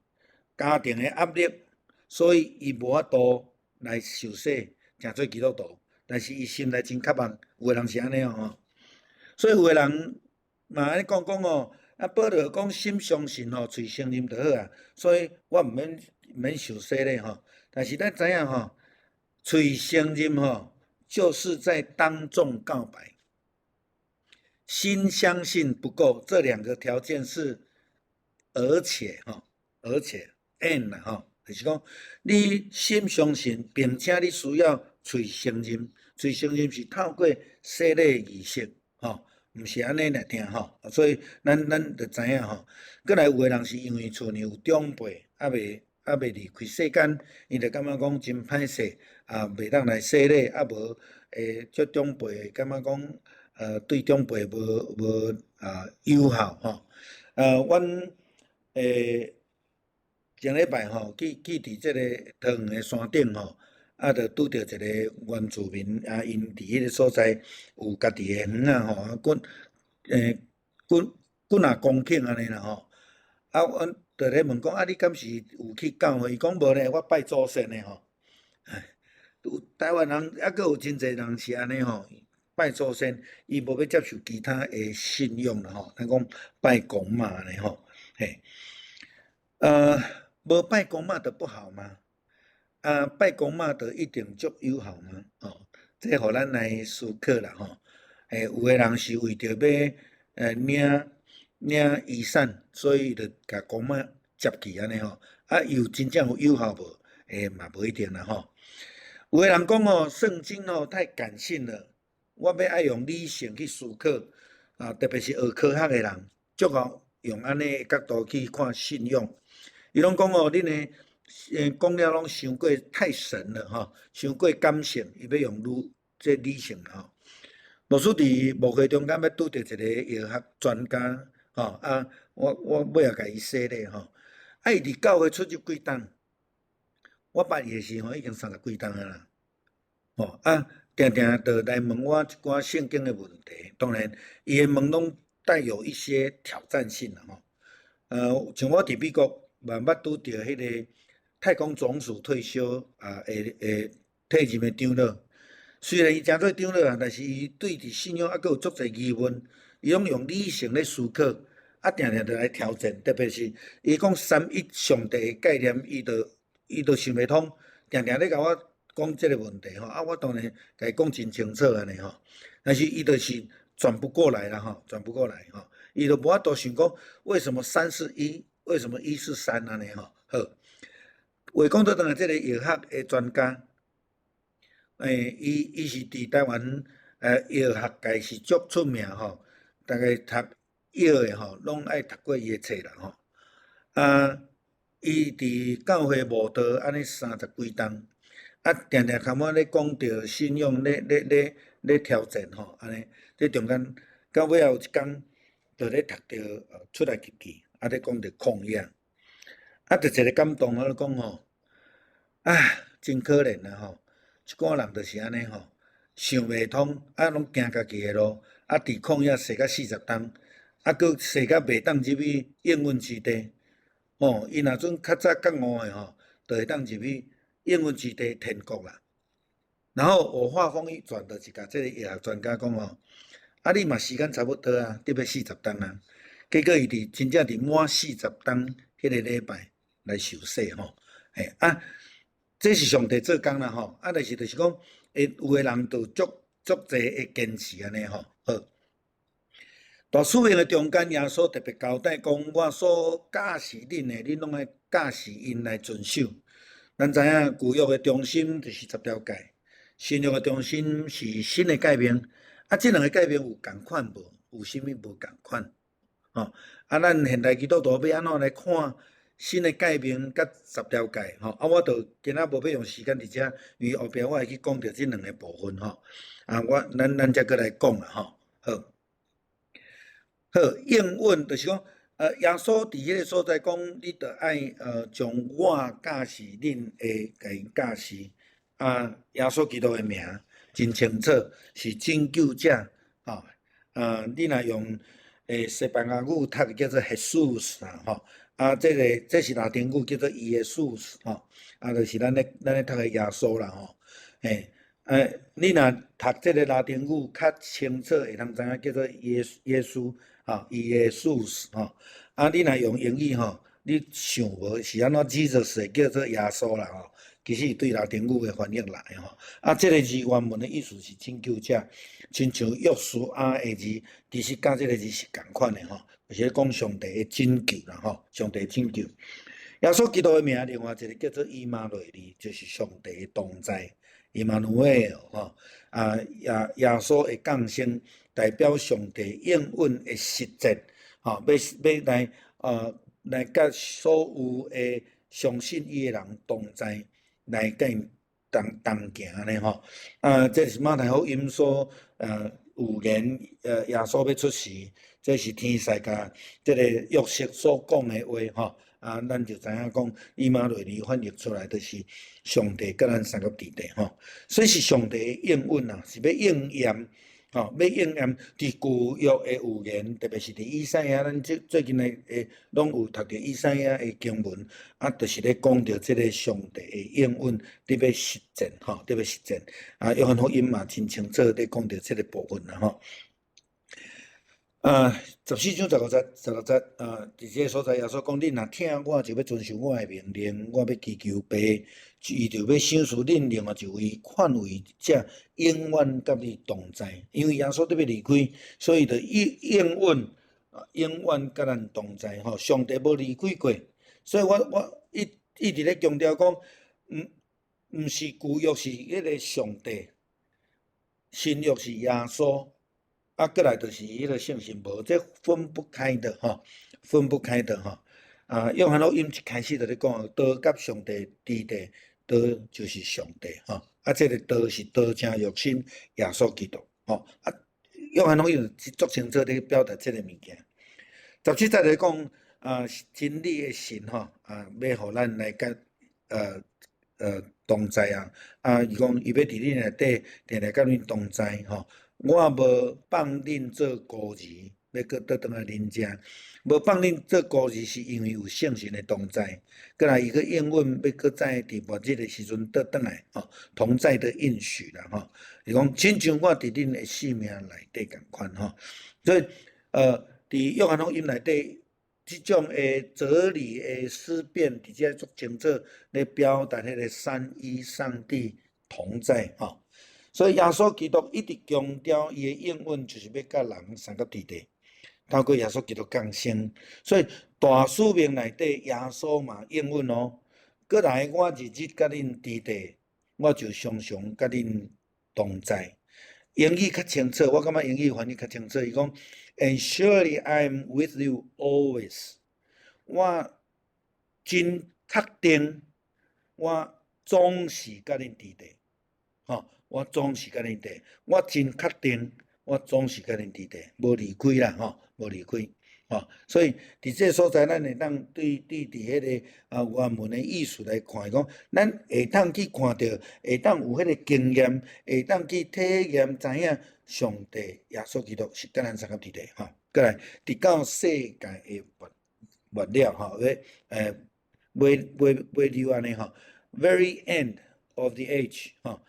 家庭的壓力，所以伊無法度來受洗，成做基督徒。但是伊心內真渴望，有的人是按呢吼。所以有的人嘛按呢講講吼，啊保羅講心相信吼，喙承認就好啊。所以我毋免受洗禮吼。但是咱知影吼，喙承認吼，就是在當眾告白。心相信不夠，這兩個條件是。而且吼，而且 and 啦吼，就是講你心相信，並且你需要喙承認，喙承認是透過洗禮儀式，吼，毋是按呢來聽吼，所以咱就知影吼。閣來有的人是因為厝內有長輩，猶未離開世間，伊就感覺講真歹勢，啊，袂當來洗禮，啊無會足長輩感覺講，對長輩無啊友好吼。阮前禮拜吼去佇這個桃園的山頂吼，啊，就拄著一個原住民啊，𪜶佇彼個所在有家己的園仔吼，啊，幾幾若公頃按呢啦吼。啊，阮就咧問講，啊，你敢是有去教會？伊講無咧，我拜祖先的吼。有台灣人猶閣有真濟人是按呢吼，拜祖先，伊無欲接受其他的信仰啦吼。咱講拜公媽按呢吼，嘿，無拜公媽就不好嗎？啊，拜公媽就一定足友好嗎？吼，這予咱來思考啦吼。有的人是為著欲領遺產，所以就共公媽接去按呢吼。啊，有真正有友好無？嘛無一定啦吼。有的人講吼，聖經吼太感性了，我欲愛用理性去思考。啊，特別是學科學的人，足𠢕用按呢的角度去看信仰。伊攏講吼，恁的講了攏傷過太神了吼，傷過感性，伊欲用愈這理性吼。牧師佇牧會中間欲拄著一个藥學專家吼，啊，我尾仔共伊洗禮吼，啊，伊佇教會出入幾冬，我捌伊的時吼已經三十幾冬啊啦，吼啊，定定就來問我一寡聖經的問題，當然伊的問攏帶有一些挑戰性啦吼。像我佇美國嘛捌拄著彼個太空總署退休啊，會退任的長老，雖然伊誠做長老啊，但是伊對佇信仰猶閣有足濟疑問，伊攏用理性咧思考，啊，定定就來挑戰，特別是伊講三一上帝的概念，伊就想袂通，定定咧共我講這個問題吼，啊，我當然共伊講真清楚按呢吼，但是伊就是轉不過來啦吼，轉不過來吼，伊就無法度想講為什麼三是一，為什麼一是三按呢吼，好，話講倒轉來，這個藥學的專家，伊是佇台灣藥學界是足出名吼，逐家讀藥的吼，攏愛讀過伊的冊啦吼。啊，伊佇教會慕道按呢三十幾冬，啊，定定共我咧講著信仰咧挑戰吼，按呢，這中間到尾仔有一工，就咧讀著出埃及記，啊咧講著曠野，啊，就一個感動，我咧講吼，啊，真可憐啊吼，一寡人就是按呢吼，想袂通，啊，攏行家己的路，啊，佇曠野踅甲四十冬，啊，閣踅甲袂當入去應允之地，吼，伊若準較早覺悟的吼，就會當入去應允之地天國啦。然後我話鋒一轉，就是共這個藥學專家講吼，啊，你嘛時間差不多啊，得欲四十冬啊。結果伊佇真正佇滿四十冬彼個禮拜來受洗吼，嘿啊，這是上帝做工啦吼，啊，但是就是講，會有的人就足足濟會堅持按呢吼，好。大使命的中間，耶穌特別交代講，我所教示恁的，恁攏愛教示𪜶來遵守。咱知影舊約的中心就是十條誡，新約的中心是新的誡命。啊，這兩个誡命有仝款無？有啥物無仝款？吼，啊，咱現代基督徒欲按怎來看新的誡命佮十條誡？吼，啊，我就今仔無欲用時間佇遮，因為後壁我會去講著這兩个部分吼。啊，咱才閣來講啦吼。好，好，應允就是講，耶穌佇彼个所在講，你著愛將我教示恁的，共𪜶教示。啊，耶穌基督的名真清楚，是拯救者。吼，啊，你若用西班牙語讀叫做 Jesús 啦，吼，啊，這个這是拉丁語叫做 Iesus 吼，啊，就是咱咧讀的耶穌啦，吼，嘿，你若讀這个拉丁語較清楚，會通知影叫做耶穌，吼，Iesus 吼，啊，你若用英語吼，你想無是按怎 Jesus 叫做耶穌啦，吼，其實是對拉丁語的翻譯來的吼，啊，這个字原文的意思是拯救者，親像約書亞的字，其實佮這个字是仝款的吼，就是咧講上帝的拯救啦吼，上帝拯救。耶穌基督的名，另外一个叫做以馬內利，就是上帝的同在。以馬內耳吼，啊耶穌的降生代表上帝應允的實踐，吼，欲來佮所有的相信伊的人同在，來佮𪜶同行按呢吼。啊，這是馬太福音所預言，耶穌欲出世，這是天使共這個約瑟所講的話吼。啊，咱就知影講，以馬內利翻譯出來就是上帝佮咱相佮佇底吼，所以是上帝的應允啊，是欲應驗，吼，欲應驗佇舊約的預言，特別是佇以賽亞，咱最近的攏有讀著以賽亞的經文，啊，就是咧講著這个上帝的應允佇欲實踐，吼，佇欲實踐。啊，約翰福音嘛真清楚咧講著這个部分啦，吼。啊，14章15節、16節，啊，佇這个所在，耶穌講：恁若疼我，就欲遵守我的命令，我欲祈求父，伊就欲賞賜恁另外一位勸慰者，永遠佮你同在。因為耶穌佇欲離開，所以就應允，永遠佮咱同在。吼，上帝無離開過，所以我一直咧強調講，毋是舊約是彼个上帝，新約是耶穌。啊，閣來就是彼个聖神無，這分不開的吼，分不開的吼。啊，約翰福音一開始就咧講，道佮上帝佇底，道就是上帝吼。啊，這个道是道成肉身，耶穌基督吼。啊，約翰福音足清楚咧表達這个物件。17節咧講，啊，真理的神吼，啊，欲予咱來佮同在啊。啊，伊講伊欲佇恁內底，定定佮恁同在吼。我無放恁做孤兒，欲閣倒轉來恁遮。無放恁做孤兒，是因為有聖神的同在。閣來伊閣應允欲閣再佇末日的時陣倒轉來吼，同在的應許啦吼。伊講親像我佇恁的性命內底仝款吼。所以佇約翰福音內底，這種的哲理的思辨，佇遮足清楚咧表達彼个三一上帝同在吼。所以耶穌基督一直強調伊的應允，就是欲佮人相佮佇底，透過耶穌基督降生。所以大使命內底，耶穌嘛應允哦。閣來我日日佮恁佇底，我就常常佮恁同在。英語較清楚，我感覺英語翻譯較清楚。伊講：And surely I am with you always。我真確定，我總是佮恁佇底。吼，我總是佮恁佇，我真確定，我總是佮恁佇底，無離開啦，吼，無離開，吼。所以佇這个所在，咱會當對佇彼个原文的意思來看，講咱會當去看著，會當有彼个經驗，會當去體驗，知影上帝耶穌基督是佮咱相佮佇底，吼。閣來，直到世界的末了，吼，欲尾尾溜按呢吼，very end of the age，吼。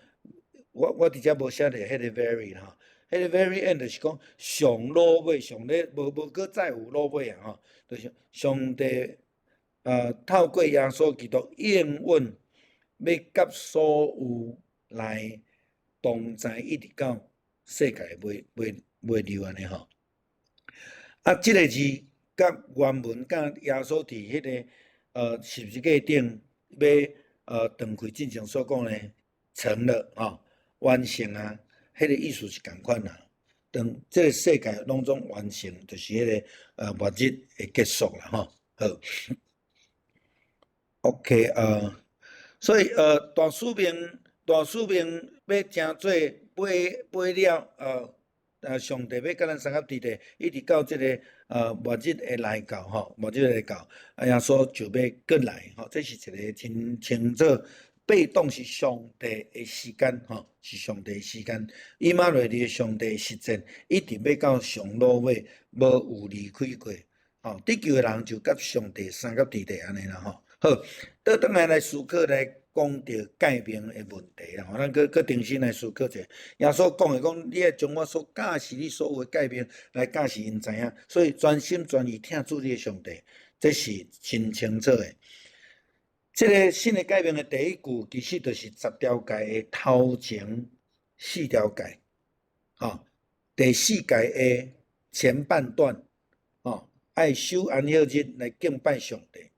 我佇遮無寫著彼个 very 吼，彼个 very end 就是講上落尾，上咧無閣再有落尾啊吼，就是上帝透過耶穌基督應允，欲佮所有來同在，一直到世界尾尾溜按呢吼。啊，這个字佮原文佮耶穌佇彼个十字架頂欲斷氣進前所講的成了吼，完成啊，彼个意思是仝款啦。當這个世界攏總完成，就是彼个末日的結束啦吼。好，OK，所以大使命欲成做尾了，上帝欲佮咱相佮佇底，一直到這个末日的來到吼，末日的來到，啊耶穌就欲閣來吼，這是一个真清楚。被動是上帝的時間，吼，是上帝的時間。以馬內利的上帝實踐，一直欲到上落尾，無有離開過。吼，得救的人就佮上帝相佮佇底按呢啦，吼。好，倒轉來來思考來講著誡命的問題啦，吼，咱閣重新來思考者。耶穌講的講，你愛將我所教示你所有的誡命來教示𪜶知影，所以專心專意疼主你的上帝，這是真清楚的。這个新的誡命的第一句，其實就是十條誡的頭前四條誡，吼，第四誡的前半段，吼，愛守安息日來敬拜上帝。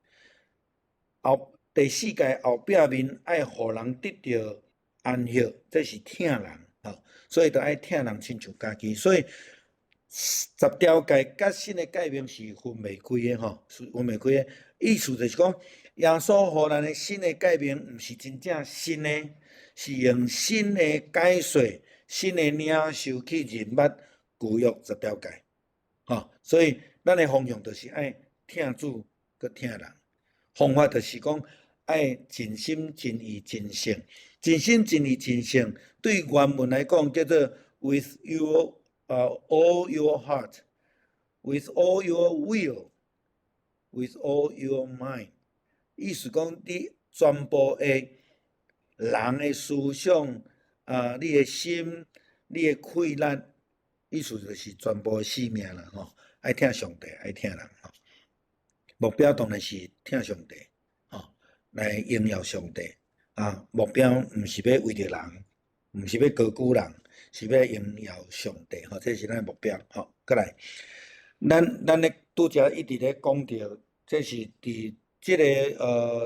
後第四誡後壁面愛予人得著安息，這是疼人吼，所以著愛疼人親像家己。所以十條誡佮新的誡命是分袂開的吼，是分袂開的。意思就是講，耶穌予咱的新的誡命，毋是真正新的，是用新的解說、新的領受去認捌舊約十條誡，吼。所以咱的方向就是愛疼主閣疼人。方法就是講愛盡心盡意盡性，盡心盡意盡性，對原文來講叫做 with your all your heart, with all your will, with all your mind。意思講你全部的人的思想啊，你的心，你的氣力，意思就是全部的性命啦吼，愛疼上帝，愛疼人吼。目標當然是疼上帝，吼，來榮耀上帝啊！目標毋是欲為著人，毋是欲高舉人，是欲榮耀上帝吼，這是咱的目標吼。閣來，咱咧拄才一直咧講著，這是佇這个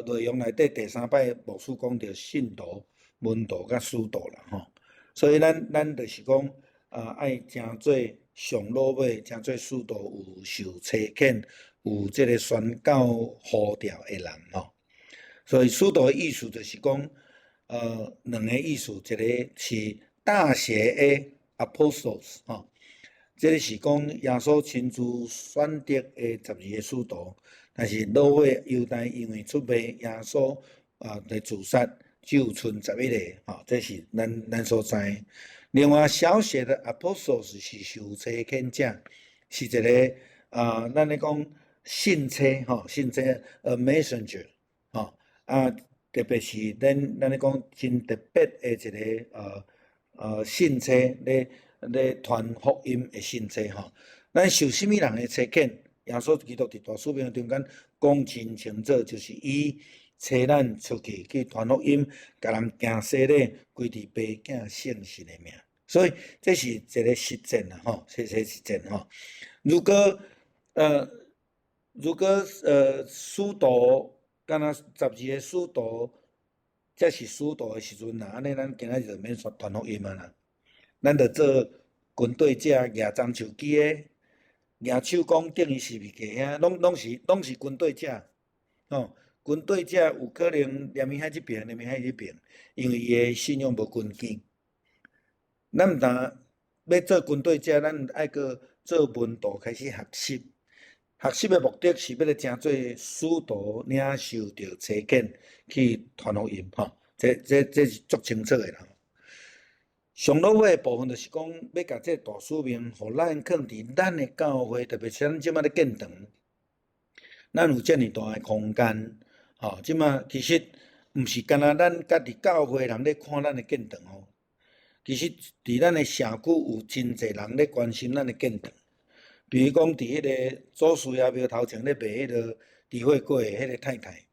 內容內底第三擺牧師講著信徒、門徒佮使徒啦吼。所以咱就是講啊，愛成做上落尾，成做使徒有受差遣，有這个宣教呼召的人吼。所以使徒的意思就是講，兩个意思，一个是大寫的 apostles 吼，這个是講耶穌親自選擇的12个使徒，但是落尾猶大因為出賣耶穌啊，來自殺，只有賰11个吼，這是咱所知。另外小寫的 apostles 是受差遣者，是一个啊，咱咧講信差吼，信差 a messenger 吼，啊，特別是咱咧講真特別的一个信差咧傳福音的信差吼。咱受啥物人的差遣？耶穌基督佇大使命中間講真清楚，就是伊差咱出去去傳福音，共人行洗禮，歸佇爸囝聖神的名。所以這是一个實踐啦吼，這是實踐吼。如果使徒，敢若12个使徒，才是使徒的時陣啊，按呢咱今仔日就免說傳福音啊啦，咱就做軍隊者，舉樟樹枝的，舉手講釘伊十字架遐，攏是軍隊者，吼，軍隊者有可能連伊喺這邊，連伊喺彼邊，因為伊的信仰無根基。咱毋但欲做軍隊者，咱愛閣做門徒開始學習。學習的目的是欲來成做使徒，領受著差遣去傳福音，吼，這是足清楚的啦。上落尾的部分就是講，欲共這個大使命，予咱囥佇咱的教會，特別是咱這擺咧建堂，咱有遮爾大的空間，吼，這擺其實毋是干焦咱家己教會人咧看咱的建堂哦，其實佇咱的社區有真濟人咧關心咱的建堂。比如講，佇彼个祖師爺廟頭前咧賣彼个豬血粿的彼个太太，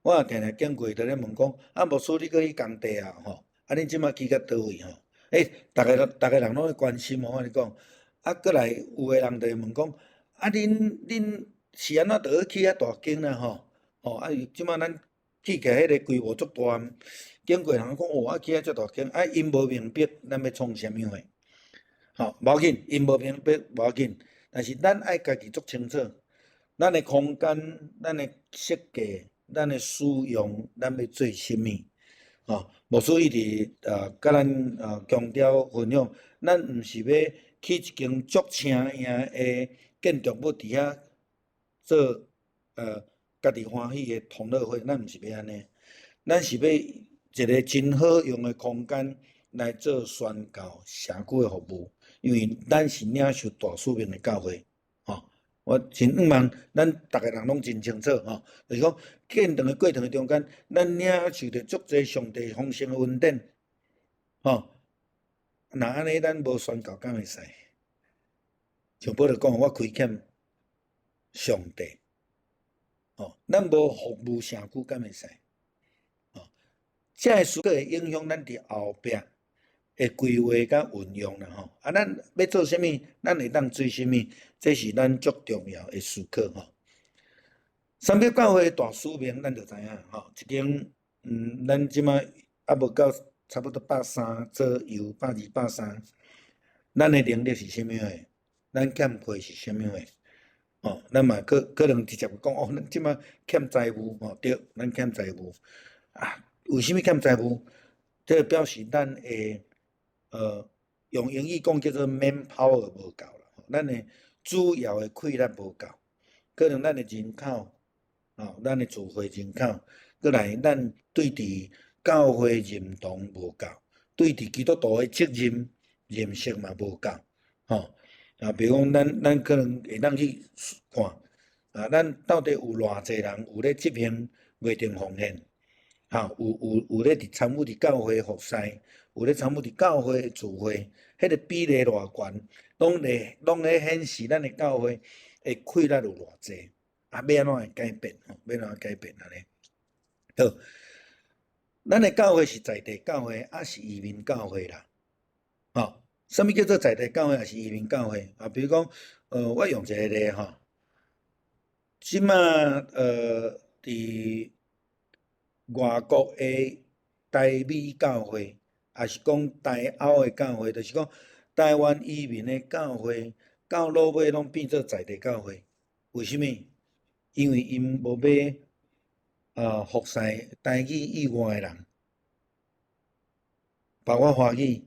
我也定定經過，就咧問講：啊，牧師你閣去工地啊？吼，啊，恁這擺起到佗位吼？欸，逐个人攏會關心哦，我共你講。啊，閣來有的人就會問講：啊，恁是按怎就去起遐大間啦？吼，吼，啊，這擺咱起起來彼个規模足大，經過人講：哦，啊，起遐遮大間，啊，𪜶無明白咱欲創啥物貨。吼，無要緊，𪜶無明白無要緊。但是咱愛家己足清楚，咱的空間、咱的設計、咱的使用，咱欲做啥物？吼，牧師一直共咱強調分享，咱毋是欲起一間足青影的建築物佇遐做家己歡喜的同樂會，咱毋是欲按呢，咱是欲一个真好用的空間來做宣教社區的服務。因為咱是領受大使命的教會，吼，我真向望咱逐个人攏真清楚，吼，就是講建堂的過程的中間，咱領受著足濟上帝豐盛的恩典，吼，若按呢咱無宣教敢會使？像保羅講，我虧欠上帝，吼，咱無服務社區敢會使？吼，這个事會影響咱佇後壁的規劃佮運用啦吼，啊，咱欲做啥物，咱會當做啥物，這是咱足重要的思考吼。三別教會大使命，咱就知影吼，一間咱這擺猶無到差不多130左右，120、130。咱的能力是啥物货？咱欠缺是啥物貨？哦，咱嘛可能直接講哦，咱這馬欠財務吼，對，咱欠財務。啊，為啥物欠財務？這表示咱的用英語講叫做 manpower 無夠啦，咱的主要的氣力無夠，可能咱的人口，哦，咱的聚會人口，閣來咱對佇教會認同無夠，對佇基督徒的責任認識嘛無夠，吼。啊，比如講，咱可能會當去看，啊，咱到底有偌濟人有咧執行月頂奉獻，哈，有咧佇參與佇教會服侍，有咧參與佇教會的聚會，彼個比例偌懸，攏咧顯示咱的教會的氣力有偌濟，啊，欲按怎會改變？吼，欲按怎改變按呢？好，咱的教會是在地教會，抑是移民教會啦？吼，啥物叫做在地教會，抑是移民教會？啊，比如講，我用一個例吼，這馬佇外國的台美教會，抑是講台歐的教會，就是講台灣移民的教會，到落尾攏變做在地教會。為啥物？因為𪜶無欲服侍台語以外的人，包括華語，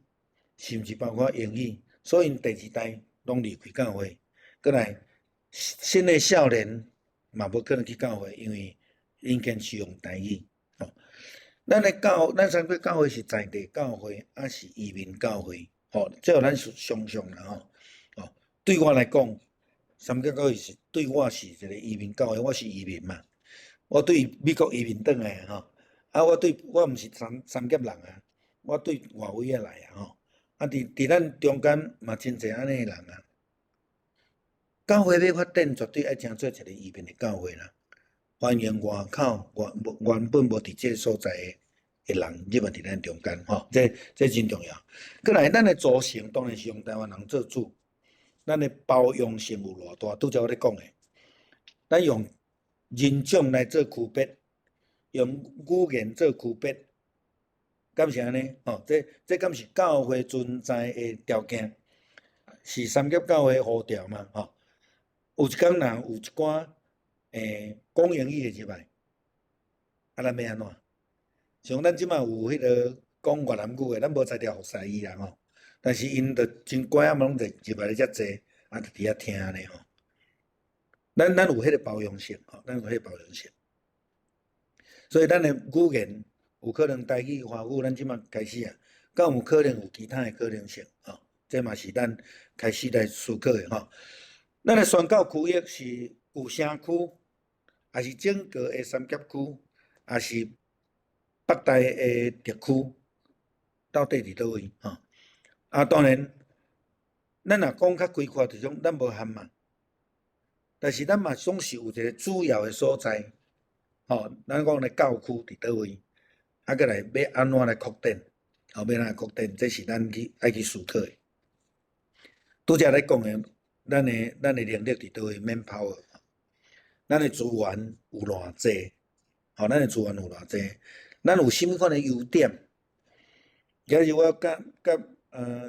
甚至包括英語，所以𪜶第二代攏離開教會。閣來新的少年嘛無可能去教會，因為𪜶堅持用台語。吼，咱三個教會是在地教會，抑是移民教會？吼，這予咱想想啦吼。哦，對我來講，三個教會是對我是一個移民教會，我是移民嘛。我對美國移民轉來吼，啊，我對我毋是三峽人啊，我對外圍仔來啊吼。啊，佇咱中間嘛真濟按呢的人啊。教會欲發展，絕對愛成做一個移民的教會啦。歡迎外口外原本無佇這個所在的人入來佇咱中間吼，這真重要。閣來，咱的組成當然是用台灣人做主，咱的包容性有偌大？拄才我咧講的，咱用人種來做區別，用語言做區別，敢是按呢？吼，這敢是教會存在的條件？是三峽教會呼召嘛？吼，有一工若有一寡講英語的入來，啊，咱欲按怎？像咱這馬有彼個講越南語的，咱無才調服侍伊啦吼。但是𪜶就真乖啊，攏入來咧遮坐，啊，就佇遐聽按呢吼。咱有彼個包容性，吼，咱有彼個包容性。所以咱的語言有可能台語、華語，咱這馬開始啊，敢有可能有其他的可能性，吼，這嘛是咱開始來思考的吼。咱的宣教區域是舊城區，抑是整個的三峽區，抑是北台的特區，到底佇佗位？吼？啊，當然，咱若講較開闊，就是講咱無限嘛。但是咱嘛總是有一個主要的所在，吼，咱講的教區佇佗位，啊，閣來欲按怎來擴展，吼，欲按怎擴展，這是咱去愛去思考的。拄才咧講的，咱的能力佇佗位，manpower，咱的資源有偌濟，吼，咱的資源有偌濟，咱有啥物款的優點？今日我佮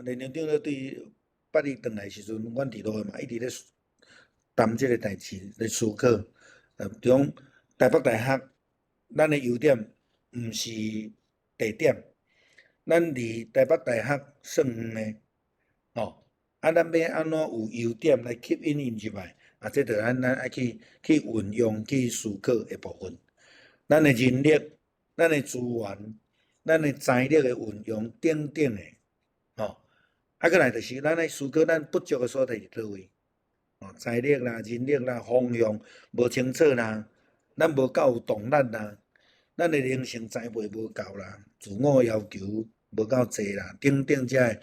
連長長咧對八日轉來時陣，阮佇落嘛一直咧談這個代誌，咧思考。就講台北大學，咱的優點毋是地點，咱離台北大學算遠的，吼，啊，咱欲按怎有優點來吸引𪜶入來？啊，這著咱愛去運用、去思考的部分。咱的人力、咱的資源、咱的財力的運用等等的，吼，啊，閣來就是咱愛思考咱不足的所在佇佗位，哦，財力啦、人力啦、方向無清楚啦，咱無夠有動力啦，咱的靈性栽培無夠啦，自我要求無夠濟啦，等等這个，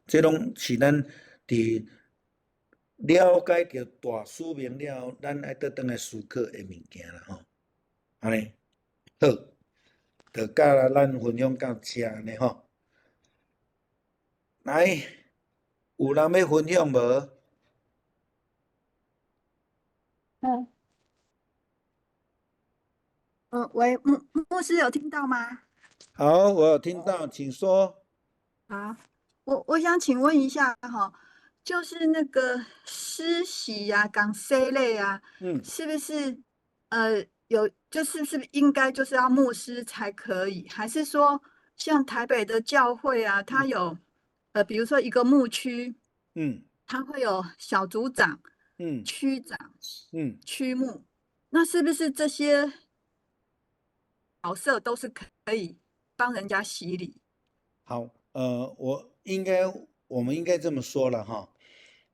這攏是咱佇了解著大使命了後，咱愛倒轉來思考的物件啦，吼，按呢，好，就佮咱分享到遮按呢吼。來，有人欲分享無？嗯。喂，牧師有聽到嗎？好，我有聽到，請說。好，我想請問一下哈，就是那個施洗呀、講洗禮啊，是不是有就是是不是應該就是要牧師才可以？還是說像台北的教會啊，它有比如說一個牧區，它會有小組長、區長、區牧，那是不是這些角色都是可以幫人家洗禮？好，我們應該這麼說了哈，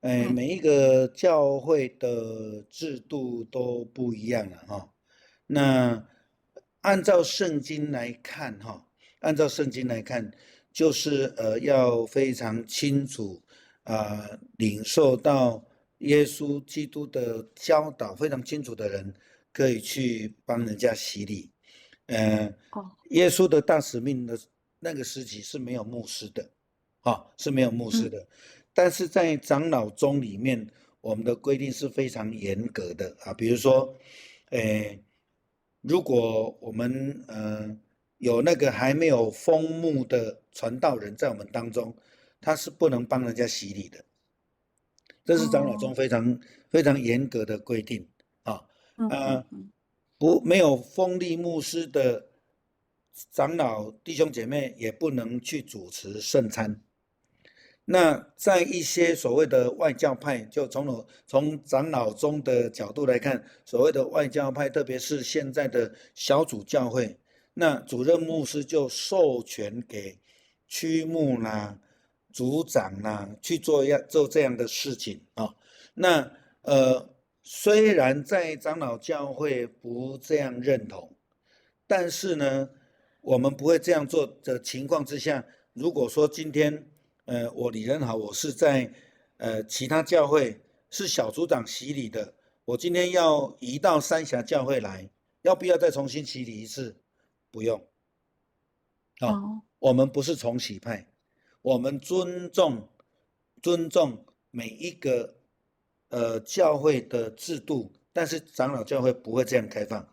哎，每一個教會的制度都不一樣了哈。那按照聖經來看哈，按照聖經來看，就是要非常清楚啊，領受到耶穌基督的教導非常清楚的人，可以去幫人家洗禮。耶穌的大使命的那個時期是沒有牧師的，哈，是沒有牧師的。但是在長老宗裡面，我們的規定是非常嚴格的啊。比如說，如果我們有那個還沒有封牧的傳道人在我們當中，他是不能幫人家洗禮的。這是長老宗非常非常嚴格的規定啊。不，沒有封立牧師的長老弟兄姐妹也不能去主持聖餐。那在一些所謂的外教派，就從長老宗的角度來看，所謂的外教派，特別是現在的小組教會，那主任牧師就授權給區牧啦、組長啦去做這樣的事情啊。那雖然在長老教會不這樣認同，但是呢，我們不會這樣做的情況之下，如果說今天，我李仁豪，我是在其他教會是小組長洗禮的，我今天要移到三峽教會來，要不要再重新洗禮一次？不用。哦，我們不是重洗派，我們尊重每一個教會的制度，但是長老教會不會這樣開放，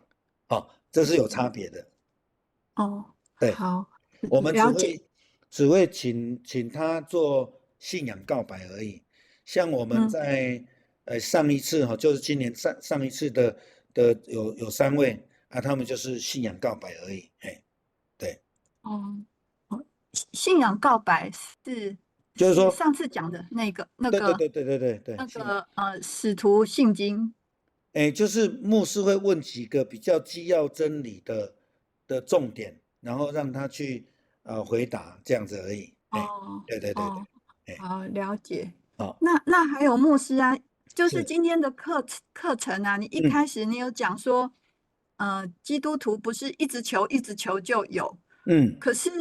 好，這是有差別的。對，好，我們只會請他做信仰告白而已。像我們在上一次哈，就是今年上上一次的有三位啊，他們就是信仰告白而已。哎，對。哦，信仰告白是，就是說上次講的那個，那個使徒信經。哎，就是牧師會問幾個比較基要真理的重點，然後讓他去回答這樣子而已。對對對對。好，了解。好，那還有牧師啊，就是今天的課程啊，你一開始你有講說，基督徒不是一直求一直求就有，可是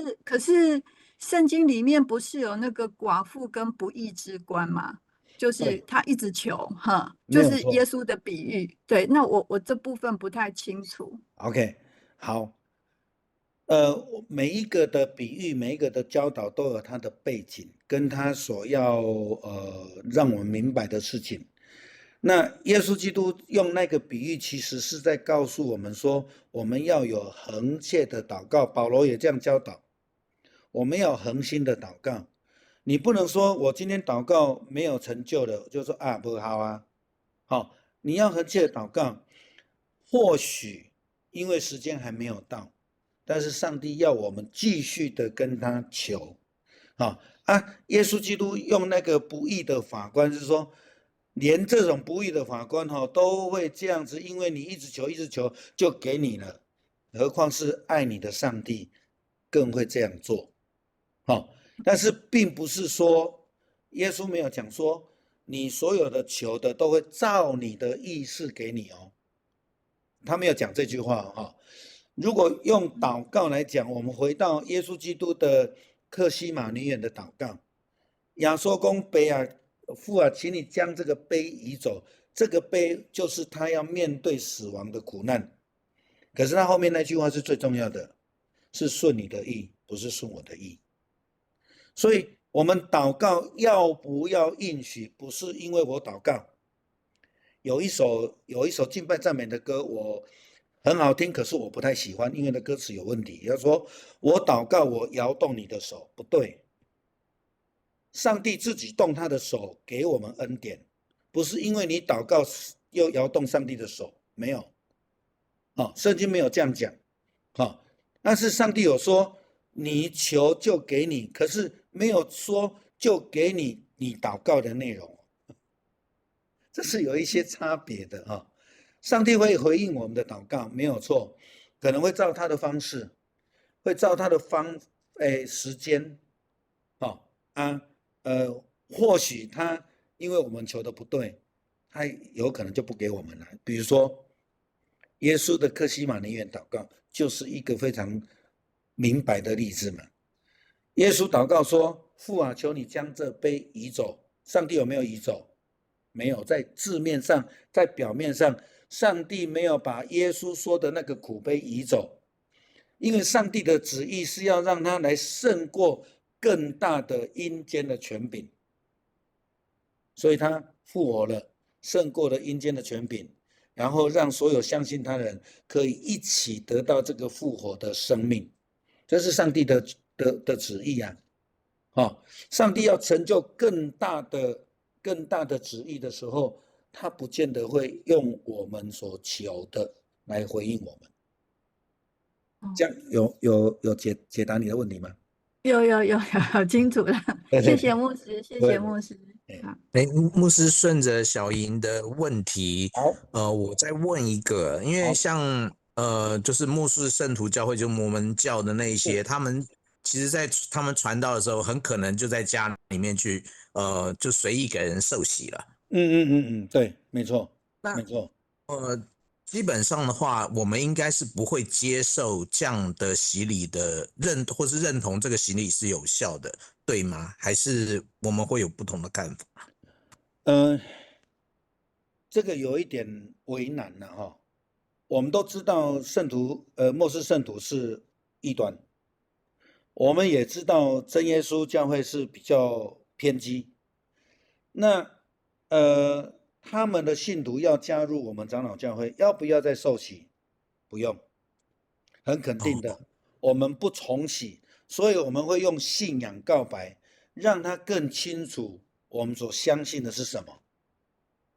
聖經裡面不是有那個寡婦跟不義之官嗎？就是他一直求，哈，就是耶穌的比喻。對，那我這部分不太清楚。 OK，好。每一個的比喻，每一個的教導都有它的背景，跟他所要讓我們明白的事情。那耶穌基督用那個比喻，其實是在告訴我們說，我們要有恆切的禱告。保羅也這樣教導，我們要恆心的禱告。你不能說我今天禱告沒有成就了，就說啊不好啊。好，你要恆切的禱告。或許因為時間還沒有到，但是上帝要我們繼續的跟他求，啊啊！耶穌基督用那個不義的法官，是說，連這種不義的法官哈都會這樣子，因為你一直求，一直求，就給你了，何況是愛你的上帝，更會這樣做，好。但是並不是說耶穌沒有講說，你所有的求的都會照你的意思給你哦，他沒有講這句話哈。如果用禱告來講，我們回到耶穌基督的客西馬尼園的禱告，耶穌講爸啊，父啊，請你將這個杯移走。這個杯就是他要面對死亡的苦難。可是他後面那句話是最重要的，是順你的意，不是順我的意。所以，我們禱告要不要應許，不是因為我禱告。有一首敬拜讚美的歌，我。很好聽，可是我不太喜歡，因為那歌詞有問題。要說我禱告，我搖動你的手，不對。上帝自己動他的手給我們恩典，不是因為你禱告又搖動上帝的手，沒有。哦，聖經沒有這樣講。好，但是上帝有說你求就給你，可是沒有說就給你你禱告的內容，這是有一些差別的啊。上帝會回應我們的禱告，沒有錯，可能會照他的方式，會照他的時間，好啊，或許他因為我們求的不對，他有可能就不給我們了。比如說，耶穌的客西馬尼園禱告就是一個非常明白的例子嘛。耶穌禱告說：“父啊，求你將這杯移走。”上帝有沒有移走？沒有，在字面上，在表面上。上帝沒有把耶穌說的那個苦杯移走，因為上帝的旨意是要讓他來勝過更大的陰間的權柄，所以他復活了，勝過了陰間的權柄，然後讓所有相信他的人可以一起得到這個復活的生命，這是上帝的旨意啊！哦，上帝要成就更大的旨意的時候，他不見得會用我們所求的來回應我們。這樣有解答你的問題嗎？有有有有，好清楚了，謝謝牧師，謝謝牧師。哎，牧師順着小瑩的問題，好，我再問一個，因為像就是末世聖徒教會，就摩門教的那一些，他們其實，在他們傳道的時候，很可能就在家裡面去，就隨意給人受洗了。嗯，對，沒錯，沒錯。基本上的話，我們應該是不會接受這樣的洗禮的認，或是認同這個洗禮是有效的，對嗎？還是我們會有不同的看法？這個有一點為難了哈。我們都知道聖徒，末世聖徒是異端，我們也知道真耶穌教會是比較偏激。那他們的信徒要加入我們長老教會，要不要再受洗？不用，很肯定的，我們不重洗，所以我們會用信仰告白，讓他更清楚我們所相信的是什麼。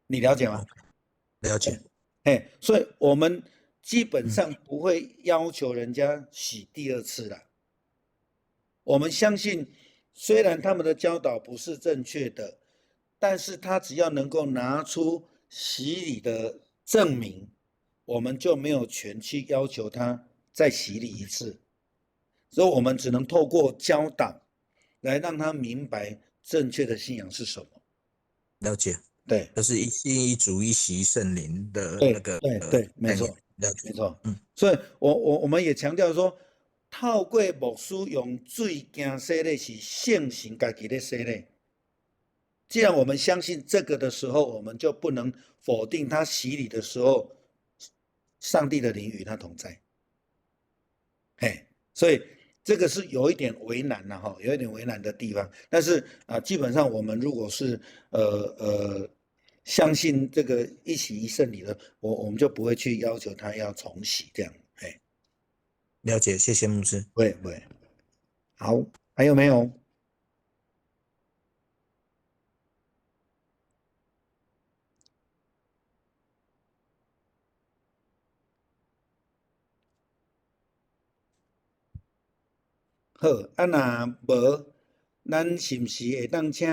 你了解嗎？了解。哎，所以我們基本上不會要求人家洗第二次了。我們相信，雖然他們的教導不是正確的，但是他只要能夠拿出洗禮的證明，我們就沒有權去要求他再洗禮一次。所以，我們只能透過教導來讓他明白正確的信仰是什麼。了解，對，就是一信一主一洗聖靈的那個，對對，沒錯，沒錯。嗯，所以我們也強調說，透過牧師用水行洗禮是聖神家己咧洗禮。既然我們相信這個的時候，我們就不能否定他洗禮的時候，上帝的靈與他同在。嘿，所以這個是有一點為難了哈，有一點為難的地方。但是啊，基本上我們如果是相信這個一洗一聖禮的，我們就不會去要求他要重洗這樣。嘿，了解，謝謝牧師。不會不會。好，還有沒有？好，啊，若無，咱是毋是會當請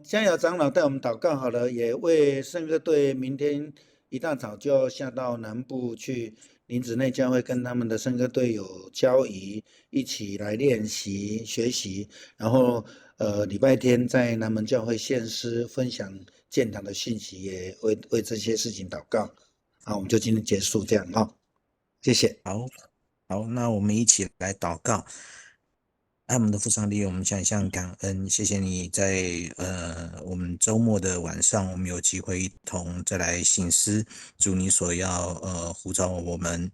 嘉瑤長老帶我們禱告好了，也為聖歌隊明天一大早就要下到南部去林子內教會，跟他們的聖歌隊有交誼，一起來練習學習，然後禮拜天在南門教會獻詩分享建堂的信息，也為這些事情禱告。好，我們就今天結束這樣哈，謝謝。好。好，那我們一起來禱告。愛我們的父上帝，我們向向感恩，謝謝你在我們週末的晚上，我們有機會一同再來省思主你所要呼召我們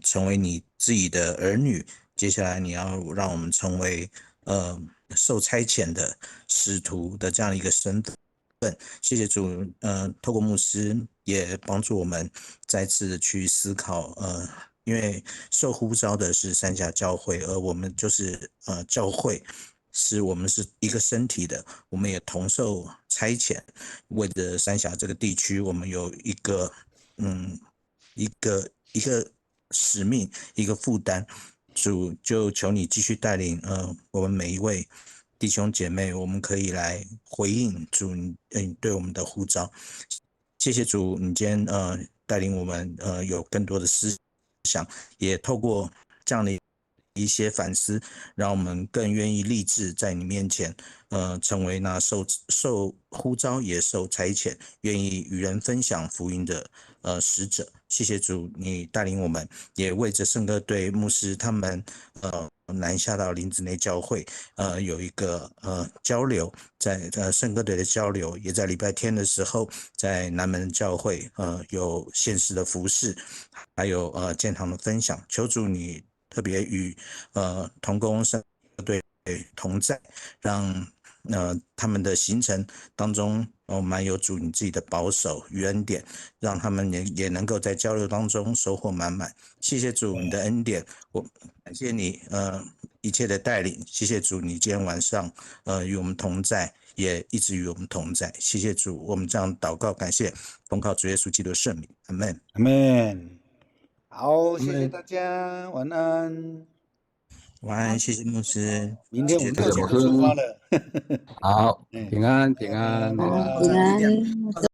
成為你自己的兒女。接下來你要讓我們成為受差遣的使徒的這樣一個身份。謝謝主，透過牧師也幫助我們再次去思考，因為受呼召的是三峽教會，而我們就是教會，是我們是一個身體的，我們也同受差遣，為着三峽這個地區，我們有一個使命，一個負擔。主就求你繼續帶領，我們每一位弟兄姐妹，我們可以來回應主，對我們的呼召。謝謝主，你今天帶領我們有更多的思想，也透過這樣的一些反思，讓我們更願意立志在你面前，成為那受呼召也受差遣，願意與人分享福音的使者。謝謝主，你帶領我們，也為着聖歌隊牧師他們，南下到林子內教會，有一個交流，在聖歌隊的交流，也在禮拜天的時候，在南門教會，有獻詩的服侍，還有建堂的分享。求主你特別與同工聖歌隊同在，讓他們的行程當中，哦，滿有主你自己的保守與恩典，讓他們也能夠在交流當中收穫滿滿。謝謝主你的恩典，我感謝你一切的帶領。謝謝主你今天晚上與我們同在，也一直與我們同在。謝謝主，我們這樣禱告感謝，奉靠主耶穌基督的聖名，阿門。阿門。好，謝謝大家，晚安。晚安，謝謝牧師。明天我們就出發了。好，平安，平安，平安。